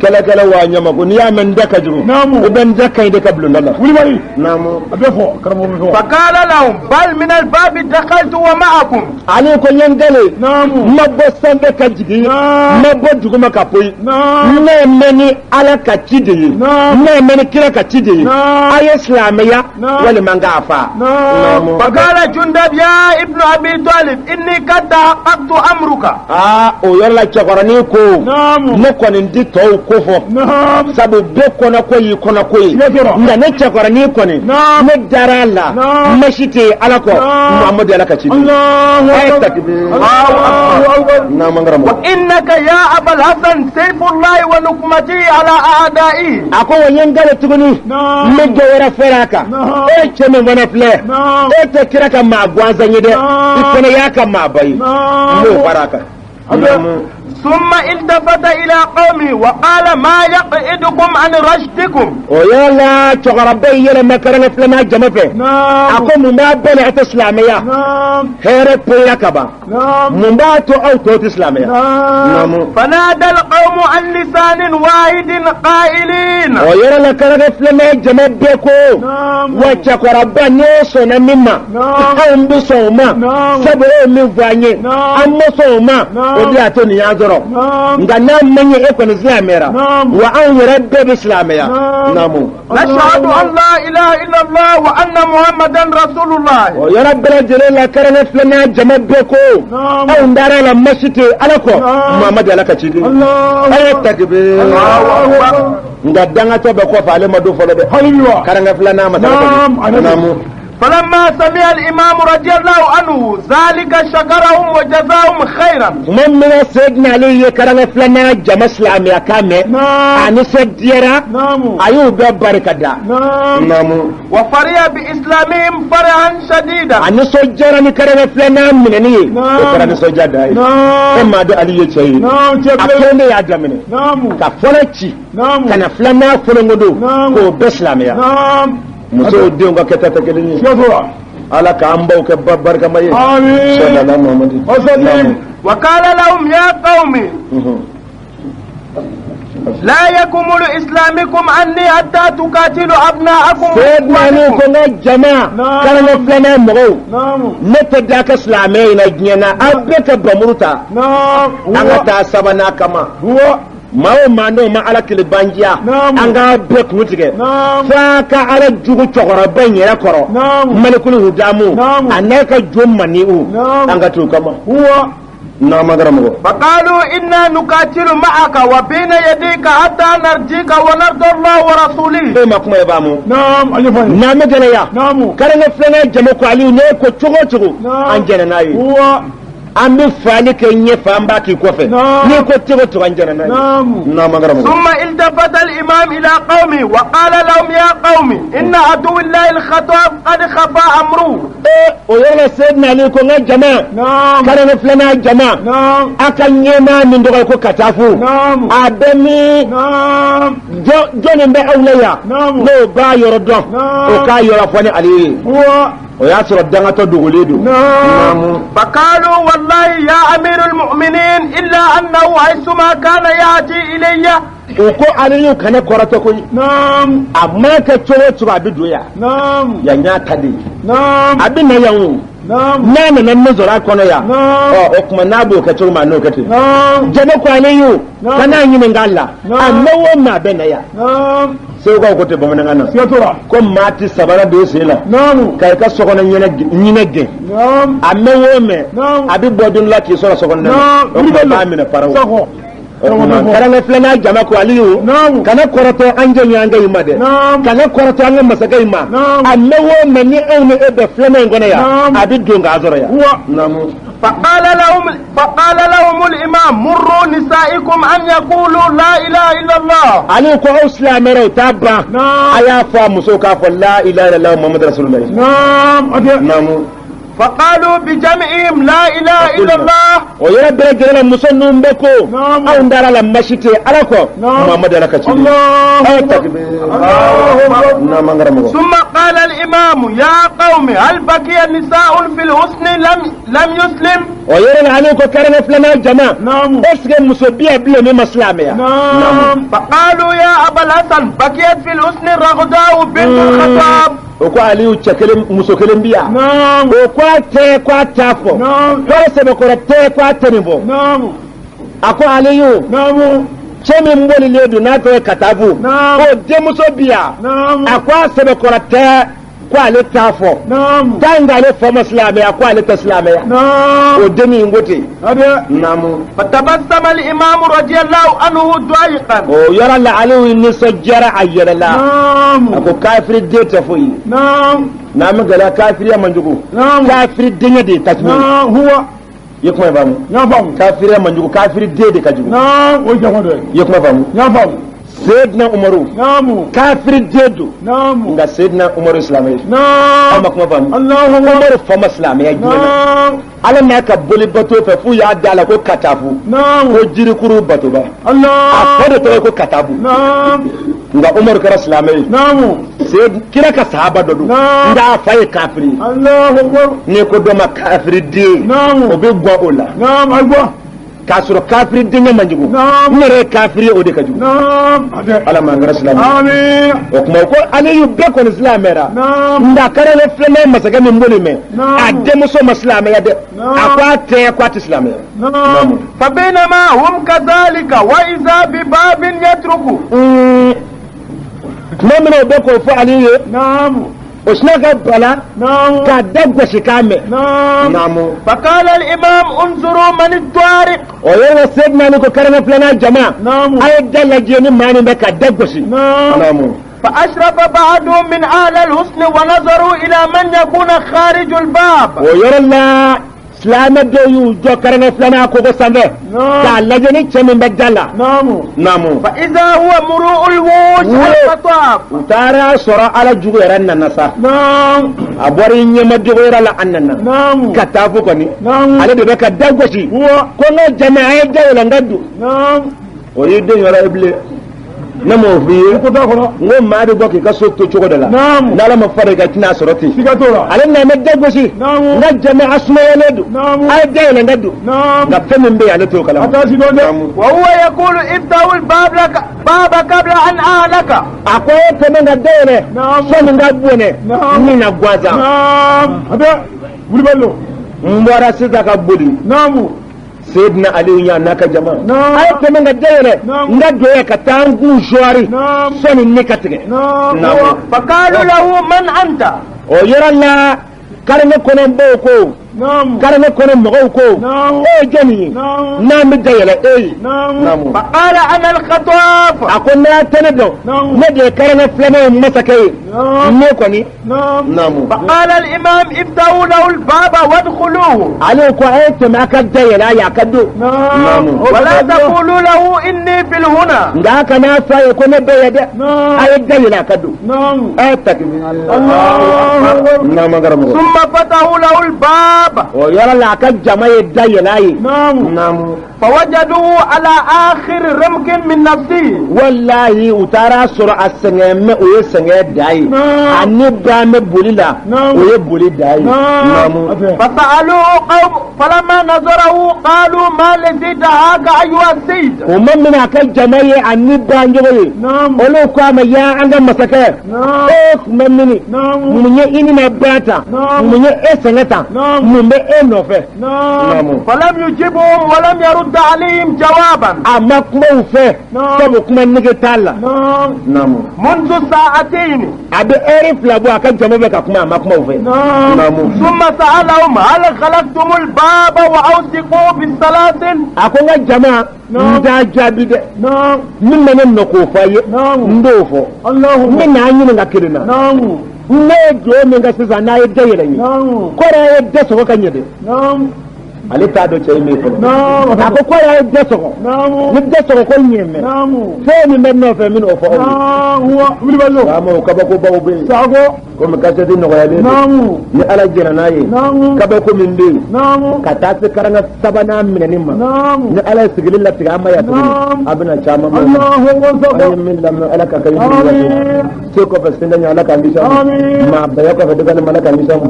Kɛlɛkɛlɛ wa ɲama ko n'i y'a mɛn n da ka jugu. Naamu. I bɛ n da ka ɲi de ka bulonda la. Wulibali. Naamu. A bɛ fɔ karamɔgɔ bɛ fɔ. فقال لهم بل من الباب دخلت ومعكم. Ale ko n ye n dalen. نعم. N ma bɔ sanfɛ ka jigin. Naam. N ma bɔ dugu ma ka poyi. نعم. Ne mɛn ni Ala ka ci de ye. Naam. Ne mɛn ni kira ka ci de ye. Naam. A ye silamɛya Naam. walima n k'a fa. نعم. فقال جندب يا ابن أبي طالب إني قد تحققت أمرك. Aa, o yɔrɔ la cɛkɔrɔnin ko. نعم. Ne kɔni ti tɔw ko fɔ. نعم. Sabu bɛɛ kɔnɔko y'i kɔnɔko ye. Siga t'o la. Nka ne cɛkɔrɔnin kɔni. Naam. Ne dara a la. Naam. Masi tɛ yen Ala kɔ. Naam. Muhamadu Ala ka ci de ye. الله A ye أكبر. takbir. الله أكبر. Naamu, n karamɔgɔ. وإنك يا أبا الحسن سيف الله ونقمته على أعدائه. A ko wa n ye n dale tuguni. نعم. N bɛ dɔ wɛrɛ fɛrɛ a kan. Naam. E cɛ min fana filɛ. نعم. E tɛ kira ka maa gansan ye dɛ. Naam. I fana y'a ka maaba ye. N b'o fara a kan. نعم. ثم التفت إلى قومه وقال ما يقعدكم عن رشدكم؟ O yɔrɔ la cɛkɔrɔba in yɛlɛma karanka filanan jama fɛ. A نعم. ko mun b'a bɛɛ la a tɛ silamɛya? نعم. Hɛrɛ poyira ka ban. نعم. Mun b'a to aw tɔw tɛ silamɛya? نعم. Naamu. فنادى القوم عن لسان واحد قائلين. O yɔrɔ la karanka filanan jama bɛɛ ko. نعم. Wa cɛkɔrɔba, n'o sɔnna min ma, Naam. anw bɛ sɔn o ma. Naam. Sabu e ye min fɔ an ye, Naam. an ma sɔn o ma. Naam. O de y'a to nin y'an sɔrɔ. نعم. Nka n'a ma ɲɛ e kɔni silamɛra, Naam. wa anw yɛrɛ bɛɛ bɛ silamɛya. Naam. Naamu. نشهد أن لا إله إلا الله وأن محمدا رسول الله. O yɔrɔ bɛɛ lajɛlen la karanka filanan jama bɛɛ ko. نعم. Anw dara la masi tɛ Ala kɔ. Naam. Muhamadu Ala ka ciden. الله A ye takbir. الله أكبر. Nka dangatɔ bɛ kɔfɛ, ale ma don fɔlɔ dɛ. Hali Karanka filanan ma. Naam, a Naamu. فلما سمع الإمام رضي الله عنه ذلك شكرهم وجزاهم خيرا. Tuma min na Seydina Ali ye karankɛ filanan jama silamɛya kan mɛn, a nisɔndiyara, a y'u bɛɛ barika da. Naamu. وفرح بإسلامهم فرحا شديدا. A nisɔndiyara ni karankɛ filanan minɛni ye, o kɛra nisɔndiya dan ye. E maa dɔn Ali ye cɛ ye, a kelen de y'a daminɛ ka fɔlɔ ci ka na filanan folonkodo k'o bɛɛ silamɛya. Musow denw ka kɛta tɛ kelen ye. Ala k'an baw kɛ ba barikama ye. Sallallahu Muhammadu. وقال لهم يا قوم لا يكمل إسلامكم عني حتى تقاتلوا أبناءكم. Seydina Ali ko n ka jama, karankɛ filanan mɔgɔw, ne tɛ da ka silamɛ in na diɲɛ na, aw bɛɛ ka bamuru ta, an ka taa sabanan kama. Maa o maa n'o ma Ala kelebanjiya, an k'a bɛɛ kun tigɛ f'a ka Ala jugu cɛkɔrɔba in yɛrɛ kɔrɔ, Malikulu Hudamu, a n'a ka jo maniw, an ka t'u kama. N'an karamɔgɔ. فقالوا إنا نقاتل معك وبين يديك حتى نرجيك ونرضى الله ورسوله. E ma kuma ye baamu. N'an bɛ gɛlɛya. Karankɛ filanan jama ko Aliyu, n'e ko cogo o cogo, an jɛnna n'a ye. An bɛ faali kɛ ɲɛfɛ, an b'a k'i kɔfɛ. N'i ko cogo o cogo, an jɛnna n'a ye. N'an ma karamɔgɔ. ثم التفت الإمام إلى قومه وقال لهم يا قوم إن عدو الله الخطاب قد خفى أمره. Ee, o yɔrɔ la Seydina Ali ko n ka jama, karankɛ filanan jama, a ka ɲɛmaa min tɔgɔ ye ko Katafu, a bɛ min? Jɔnni bɛ aw la yan n'o b'a yɔrɔ dɔn, o k'a yɔrɔ fɔ ni Ale ye? O y'a sɔrɔ dangatɔ dogolen don. فقالوا والله يا أمير المؤمنين إلا أنه حيثما كان يأتي إلي. U ko Aliyu kana kɔrɔtɔ koyi, a mana kɛ cogo o cogo, a bɛ don yan. Yan y'a ta de ye, a bɛ na yan o. N'a nana min sɔrɔ a kɔnɔ yan, ɔ o tuma n'a b'o kɛ cogo min, a n'o kɛ ten. Jama ko Aliyu kan'a ɲininka a la, a mɛn o mɛn a bɛ na yan. Segukaw ko ten bamanankan na ko maa ti sabara don sen la ka i ka sokɔnɔ ɲinɛ gɛn. A mɛn o mɛn, a bɛ bɔ don dɔ la k'i sɔrɔ sokɔnɔ na, o tuma i b'a minɛ paraw. Karankɛ filanan jama ko Aliyu kana kɔrɔtɔ an jɛ ɲɔgɔn in ma dɛ, kana kɔrɔtɔ an ka masakɛ in ma. A mɛn o mɛn, ni anw ni e bɛ filanan in kɔnɔ yan, a bɛ don k'a sɔrɔ yan. فقال لهم الإمام مروا نسائكم أن يقولوا لا إله إلا الله. Ale ko aw silamɛw t'a ban, a y'a fɔ a musow k'a fɔ la ilaha illallah Muhammadu rasulullah. Naamu. فقالوا بجمعهم لا إله إلا الله. O yɔrɔ bɛɛ lajɛlen la, muso ninnu bɛ ko anw dara la masi tɛ Ala kɔ, Muhamadu Ala ka ci. Naamu an karamɔgɔ. ثم قال الإمام يا قوم هل بقي نساء في الحسن لم يسلم؟ O yɔrɔ la ale ko karankɛ filanan jama, est ce que muso bi yan bilen min ma silamɛya? فقالوا يا أبا الحسن بقيت في الحسن رغداء بنت الخطاب. O ko Aliyu, cɛ kelen muso kelen bi yan, o ko a tɛ ko a t'a fɔ, ko a sɛbɛkɔrɔ tɛ ko a tɛ nin fɔ. A ko Aliyu, cɛ min bolilen don n'a tɔgɔ ye Katabu, o denmuso bi yan, a ko a sɛbɛkɔrɔ tɛ ko ale t'a fɔ, tant que ale fa ma silamɛya, ko ale tɛ silamɛya, o dennin in ko ten. Naamu. فتبسم الإمام رضي الله عنه ضيقا. O yɔrɔ la Aliyu nisɔndiyara a yɛrɛ la, a ko kafiri den tɛ foyi ye. N'an bɛ gɛlɛya, kafiriya man jugu, kafiri denkɛ de ye tasuma ye. I ye kuma in faamu? Kafiriya man jugu, kafiri den de ka jugu. I ye kuma faamu? Seydina Umaru kafiri den don, nka Seydina Umaru silamɛ ye. Aw ma kuma faamu? Umaru fa ma silamɛya diɲɛ na, Ala n'a ka boli bato fɛ f'u y'a da la ko Katafu, ko jirikuru batoba, a fa de tɔgɔ ye ko Katabu, nka Umaru kɛra silamɛ ye. Kira ka sahaba dɔ don, nka a fa ye kafiri ye. N'i ko dɔ ma kafiri den, o bɛ gɔ o la k'a sɔrɔ kafiri denkɛ man jugu, n yɛrɛ ye kafiri ye, o de ka jugu. Ala m'an kɛra silamɛ. O tuma ko Aliyu bɛɛ kɔni silamɛra, nka karankɛ filanan masakɛ min boli mɛn, a denmuso ma silamɛya dɛ, a ko a tɛ ko a tɛ silamɛya. فبينما هم كذلك وإذا بباب يترك. Tuma min na o bɛ k'o fɔ Aliyu ye, o sina ka bala k'a da gosi k'a mɛn. Naamu. فقال الإمام انظروا من الطارق. O yɔrɔ la Seydina Ali ko karankɛ filanan jama, a ye da lajɛ ni maa min bɛ ka da gosi. Naamu. فأشرف بعضهم من أهل الحصن ونظروا إلى من يكون خارج الباب. O yɔrɔ la, silamɛ dɔw y'u jɔ kɛrɛnkɛ filanan kogo sanfɛ k'a lajɛ ni cɛ min bɛ da la. Naamu. فإذا هو امرؤ الوحوش الخطاب. U taara sɔrɔ Ala jugu yɛrɛ nana sa. A bɔra i ɲɛmadogo yɔrɔ la, a nana ka taa fo kɔni. Ale de bɛ ka da gosi ko n ka jama, a ye da yɛlɛ n ka don. O y'i den yɔrɔ ye bilen. Ne m'o f'i ye n ko maa bɛ bɔ k'i ka so to cogo dɔ la, n'Ala ma fara i kan, i tɛna sɔrɔ ten. Ale nana bɛ da gosi: n ka jama, a sumayalen don, a ye da yɛlɛ n ka don. Nka fɛn min bɛ yen, ale t'o kalama. وهو يقول افتحوا الباب لك باب قبل أن أهلك. A ko e tɛmɛ ka da yɛlɛ sɔnni n ka bɔnɛ min na gansan. N bɔra sisan ka boli Seydina Aliyu ɲa n'a ka jama. A ye tɛmɛ ka da yɛlɛ n ka don yan ka taa n kun suwari sɔnni ne ka tigɛ. Naamu. فقالوا له من أنت؟ O yɔrɔ la, karɛnɛ kɔnɔ baw ko, karɛnɛ kɔnɔ mɔgɔw ko: e ye jɔnni ye n'an bɛ da yɛlɛ e ye? Naamu. فقال أنا الخطاف. A ko n'a tɛ ne dɔn, ne de ye karɛnɛ filanan ye, masakɛ ye ne kɔni. Naamu. فقال الإمام افتحوا له الباب وادخلوه. Ale ko a ye tɛmɛ a ka da yɛlɛ a ye a ka don. Naamu. ولا تقولوا له إني في الهنا. Nka a kana fɔ a ye ko ne bɛ ye dɛ. A ye da yɛlɛ a ka don. A ye takbir. Naamu karamɔgɔ. ثم فتحوا له الباب. O yɔrɔ la, a ka jama ye da yɛlɛ a ye. Naamu. فوجدوه على آخر رمق من نفسه. Walahi, u taara sɔrɔ a sɛgɛn mɛ, o ye sɛgɛn da ye. A ni ban bɛ boli la, o ye boli da ye. Naamu. فسألوه قوم، فلما نظره قالوا ما الذي دعاك أيها السيد؟ O ma minɛ a ka jama ye a ni ban cogo ye. Olu ko a ma: ya an ka masakɛ, e tun bɛ mini? Mun ye i ni ma ban tan? Mun ye e sɛgɛn tan? Mun bɛ e nɔfɛ? Naamu. فلم يجبهم ولم يرد عليهم جوابا. A ma kuma u fɛ, sabu kuma nege t'a la. Naamu. منذ ساعتين. A bɛ ɛri 2 bɔ, a ka jama bɛ ka kuma, a ma kuma u fɛ. Naamu. ثم سألهم هل غلقتم الباب وأوثقوا بالسلاسل؟ A ko n ka jama, n t'a jaabi dɛ. Min bɛ ne nɔ k'o fɔ a ye, n t'o fɔ. N bɛ n'a ɲininka kelen na. Ne ye dugawu min kɛ sisan, n'a ye da yɛlɛ n ye, kɔrɔ a ye da sɔgɔ ka ɲɛ dɛ. Ale t'a dɔn cɛ in bɛ yen fɔlɔ. A ko kɔrɔ a ye da sɔgɔ ni da sɔgɔ ko ɲɛ mɛ, fɛn min bɛ nɔfɛ, n bɛn'o fɔ aw ye. Faamaw, kabakobaw bɛ yen. Komi kasɛti nɔgɔyalen don, ni Ala jɛnna n'a ye, kabako min bɛ yen ka taa se karanga sabanan minɛni ma, ni Ala ye sigili latigɛ an ma yan tuguni, a bɛna caman mɛn. An ye min lamɛn, Ala ka kɛ yiri se kɔfɛ sindanya, Ala k'an kisi a ma. Maa bɛɛ kɔfɛ dɔgɔnin ma, Ala k'an kisi a ma.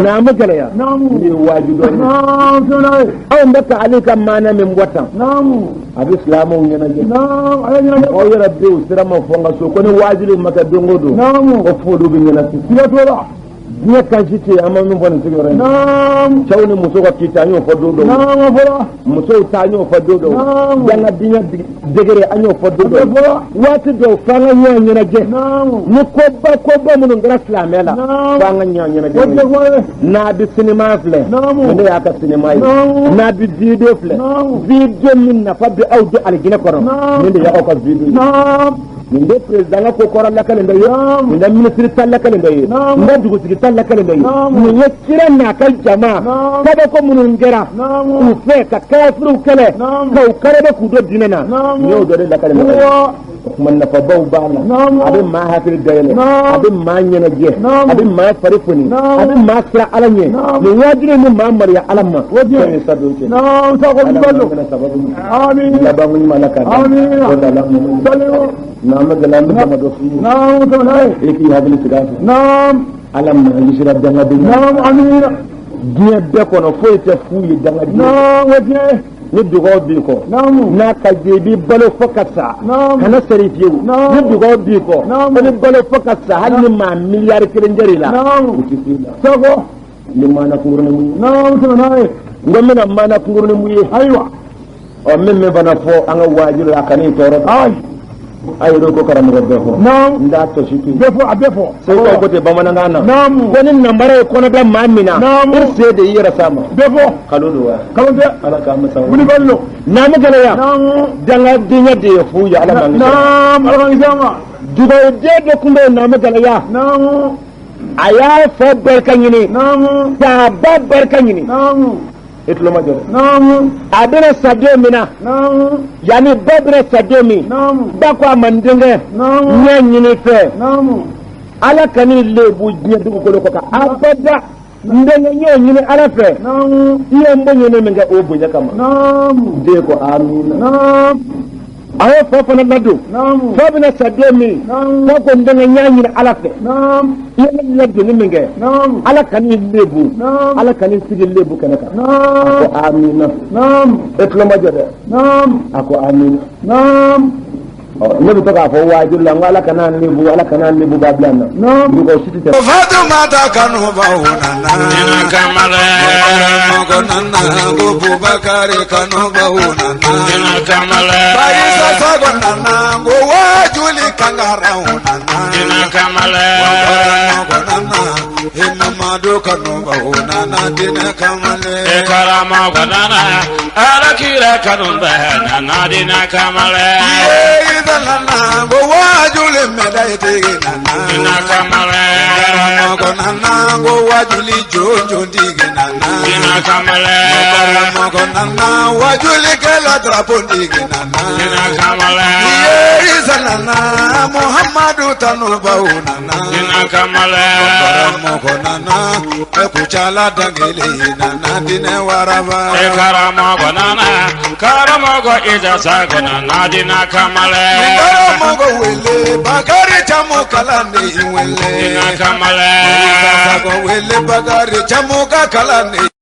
N'an bɛ gɛlɛya nin ye waaju dɔ ye. Anw bɛ ka ale ka maana min bɔ tan, a bɛ silamɛw ɲɛnajɛ. Mɔgɔw yɛrɛ bɛ yen, u sera ma fɔ n ka so ko ni waajuli ma kɛ don o don, ko f'olu bɛ ɲɛnasi. Diɲɛ kan si tɛ yen an ma min fɔ nin sigiyɔrɔ in na. Cɛw ni musow ka kiiti, an y'o fɔ don dɔw. Musow ta, an y'o fɔ don dɔw. Dangadenya degré, an y'o fɔ don dɔw. Waati dɔw f'an ka ɲɔgɔn ɲɛnajɛ ni koba koba minnu kɛra silamɛ la, f'an ka ɲɔgɔn ɲɛnajɛ. N'a bɛ sinima filɛ, ne y'a ka sinima ye. N'a bɛ vidéo filɛ, vidéo min nafa bɛ aw don alijinɛ kɔnɔ, nin de y'aw ka vidéo ye. Nin bɛ président ka ko kɔrɔ lakalen dɔ ye, nin bɛ ministre ta lakalen dɔ ye, nin bɛ dugutigi ta lakalen dɔ ye. Nin ye kira n'a ka jama kabako minnu kɛra u fɛ ka kafiriw kɛlɛ, k'u karɛbɛ k'u don diinɛ na, nin y'o dɔ de lakalen dɔ ye. O kuma nafabaw b'a la. A bɛ maa hakili dayɛlɛ, a bɛ maa ɲɛnajɛ, a bɛ maa fari foni, a bɛ maa siran Ala ɲɛ. Nin waajuli ni maa maloya Ala ma, fɛn ye sa don cɛ. Ala k'an sababu ɲuman labanko ɲuman, Ala k'a d'an o la. N'an ma gɛlɛya, an bɛ dama dɔ f'i ye, e k'i hakili sigi a fɛ. Ala ma kisira dangadenya. Diɲɛ bɛɛ kɔnɔ, foyi tɛ fu ye dangadenya. Ni dugawu b'i kɔ, n'a ka di i b'i balo fo ka sa, kana seri fiyewu. Ni dugawu b'i kɔ, ko ni balo fo ka sa, hali ni maa 1 miliyari jɛr'i la, u tɛ s'i la. Ni maana kunkurunin mun ye, n ko n bɛna maana kunkurunin mun ye. Ayiwa, ɔ min fana fɔ an ka wajibi la, a kan'i tɔɔrɔ. A yɛrɛ ko karamɔgɔ bɛɛ fɔ. Naam. N t'a tɔ si to yen. Bɛɛ fɔ, a bɛɛ fɔ. Segukaw ko ten bamanankan na. Naamu. Ko ni nanbara ye kɔnɔda maa min na. Naamu. I se de i yɛrɛ s'a ma. Bɛɛ fɔ. Kalo don wa? Kalon tɛ. Ala k'an masa. Wulibali don. Naamu gɛlɛya. Naamu. Dangadenya de ye fu ye, Ala m'an kisi. Naam, Ala k'an kisi a ma. Dugawuden dɔ tun bɛ yen, naamu gɛlɛya. Naamu. A y'a fa barika ɲini. Naamu. K'a ba barika ɲini. Naamu. I tulo ma jɔ dɛ. Naamu. A bɛna sa don min na. Naamu. Yanni ba bɛna sa don min. Naamu. Ba ko a ma, n denkɛ. Naamu. N y'a ɲini i fɛ. Naamu. Ala kan'i lebu diɲɛ dugukolo kɔ kan abada. N denkɛ, n y'o ɲini Ala fɛ. Naamu. I ye n bonya min kɛ, o bonya kama. Naamu. Den ko amina. Naamu. A ye fa fana ladon. Naamu. Fa bɛna sa don min. Naamu. Fa ko, n denkɛ, n y'a ɲini Ala fɛ. Naamu. I ye ne ladonni min kɛ. Naamu. Ala kan'i lebu. Naamu. Ala kan'i sigi lebu kɛnɛ kan. A Naamu. ko amina. Naamu. E tulo ma jɔ dɛ. Naamu. A ko amina. Naamu. Ɔ, ne bɛ to k'a fɔ waajuli la, n ko Ala kana n lebu, Ala kana n lebu b'a bila n na. Naamu. Dugawu si tɛ tɛmɛ. Fatumata kanubaw nana. Dina kamale. Karamɔgɔ nana ko Bubakari kanubaw nana. Dina kamale. Bayisa Sago nana ko wajuli kangaraw nana. Dina kamale. Karamɔgɔ nana e Mamadu kanubaw nana dinɛ kamalen. E karamɔgɔ nana Ala kira kanu bɛ nana dina kamale. Ye Isa nana ko wajuli mɛdayitigi nana. Dina kamale. Karamɔgɔ nana ko wajuli jonjontigi nana. Dina kamale. Karamɔgɔ nana wajulikɛla drapeau-tigi nana. Dina kamale. Iye Isa nana Muhammadu tanubaw nana. Dina kamale. Karamɔgɔ nana Kucala dangele nana dinɛ waraba. E karamɔgɔ nana karamɔgɔ Isa Sago nana dina kamale. Karamɔgɔ wele Bakari Camu kalanden wele. Dina kamale. Isa Sago wele Bakari Camu ka kalanden.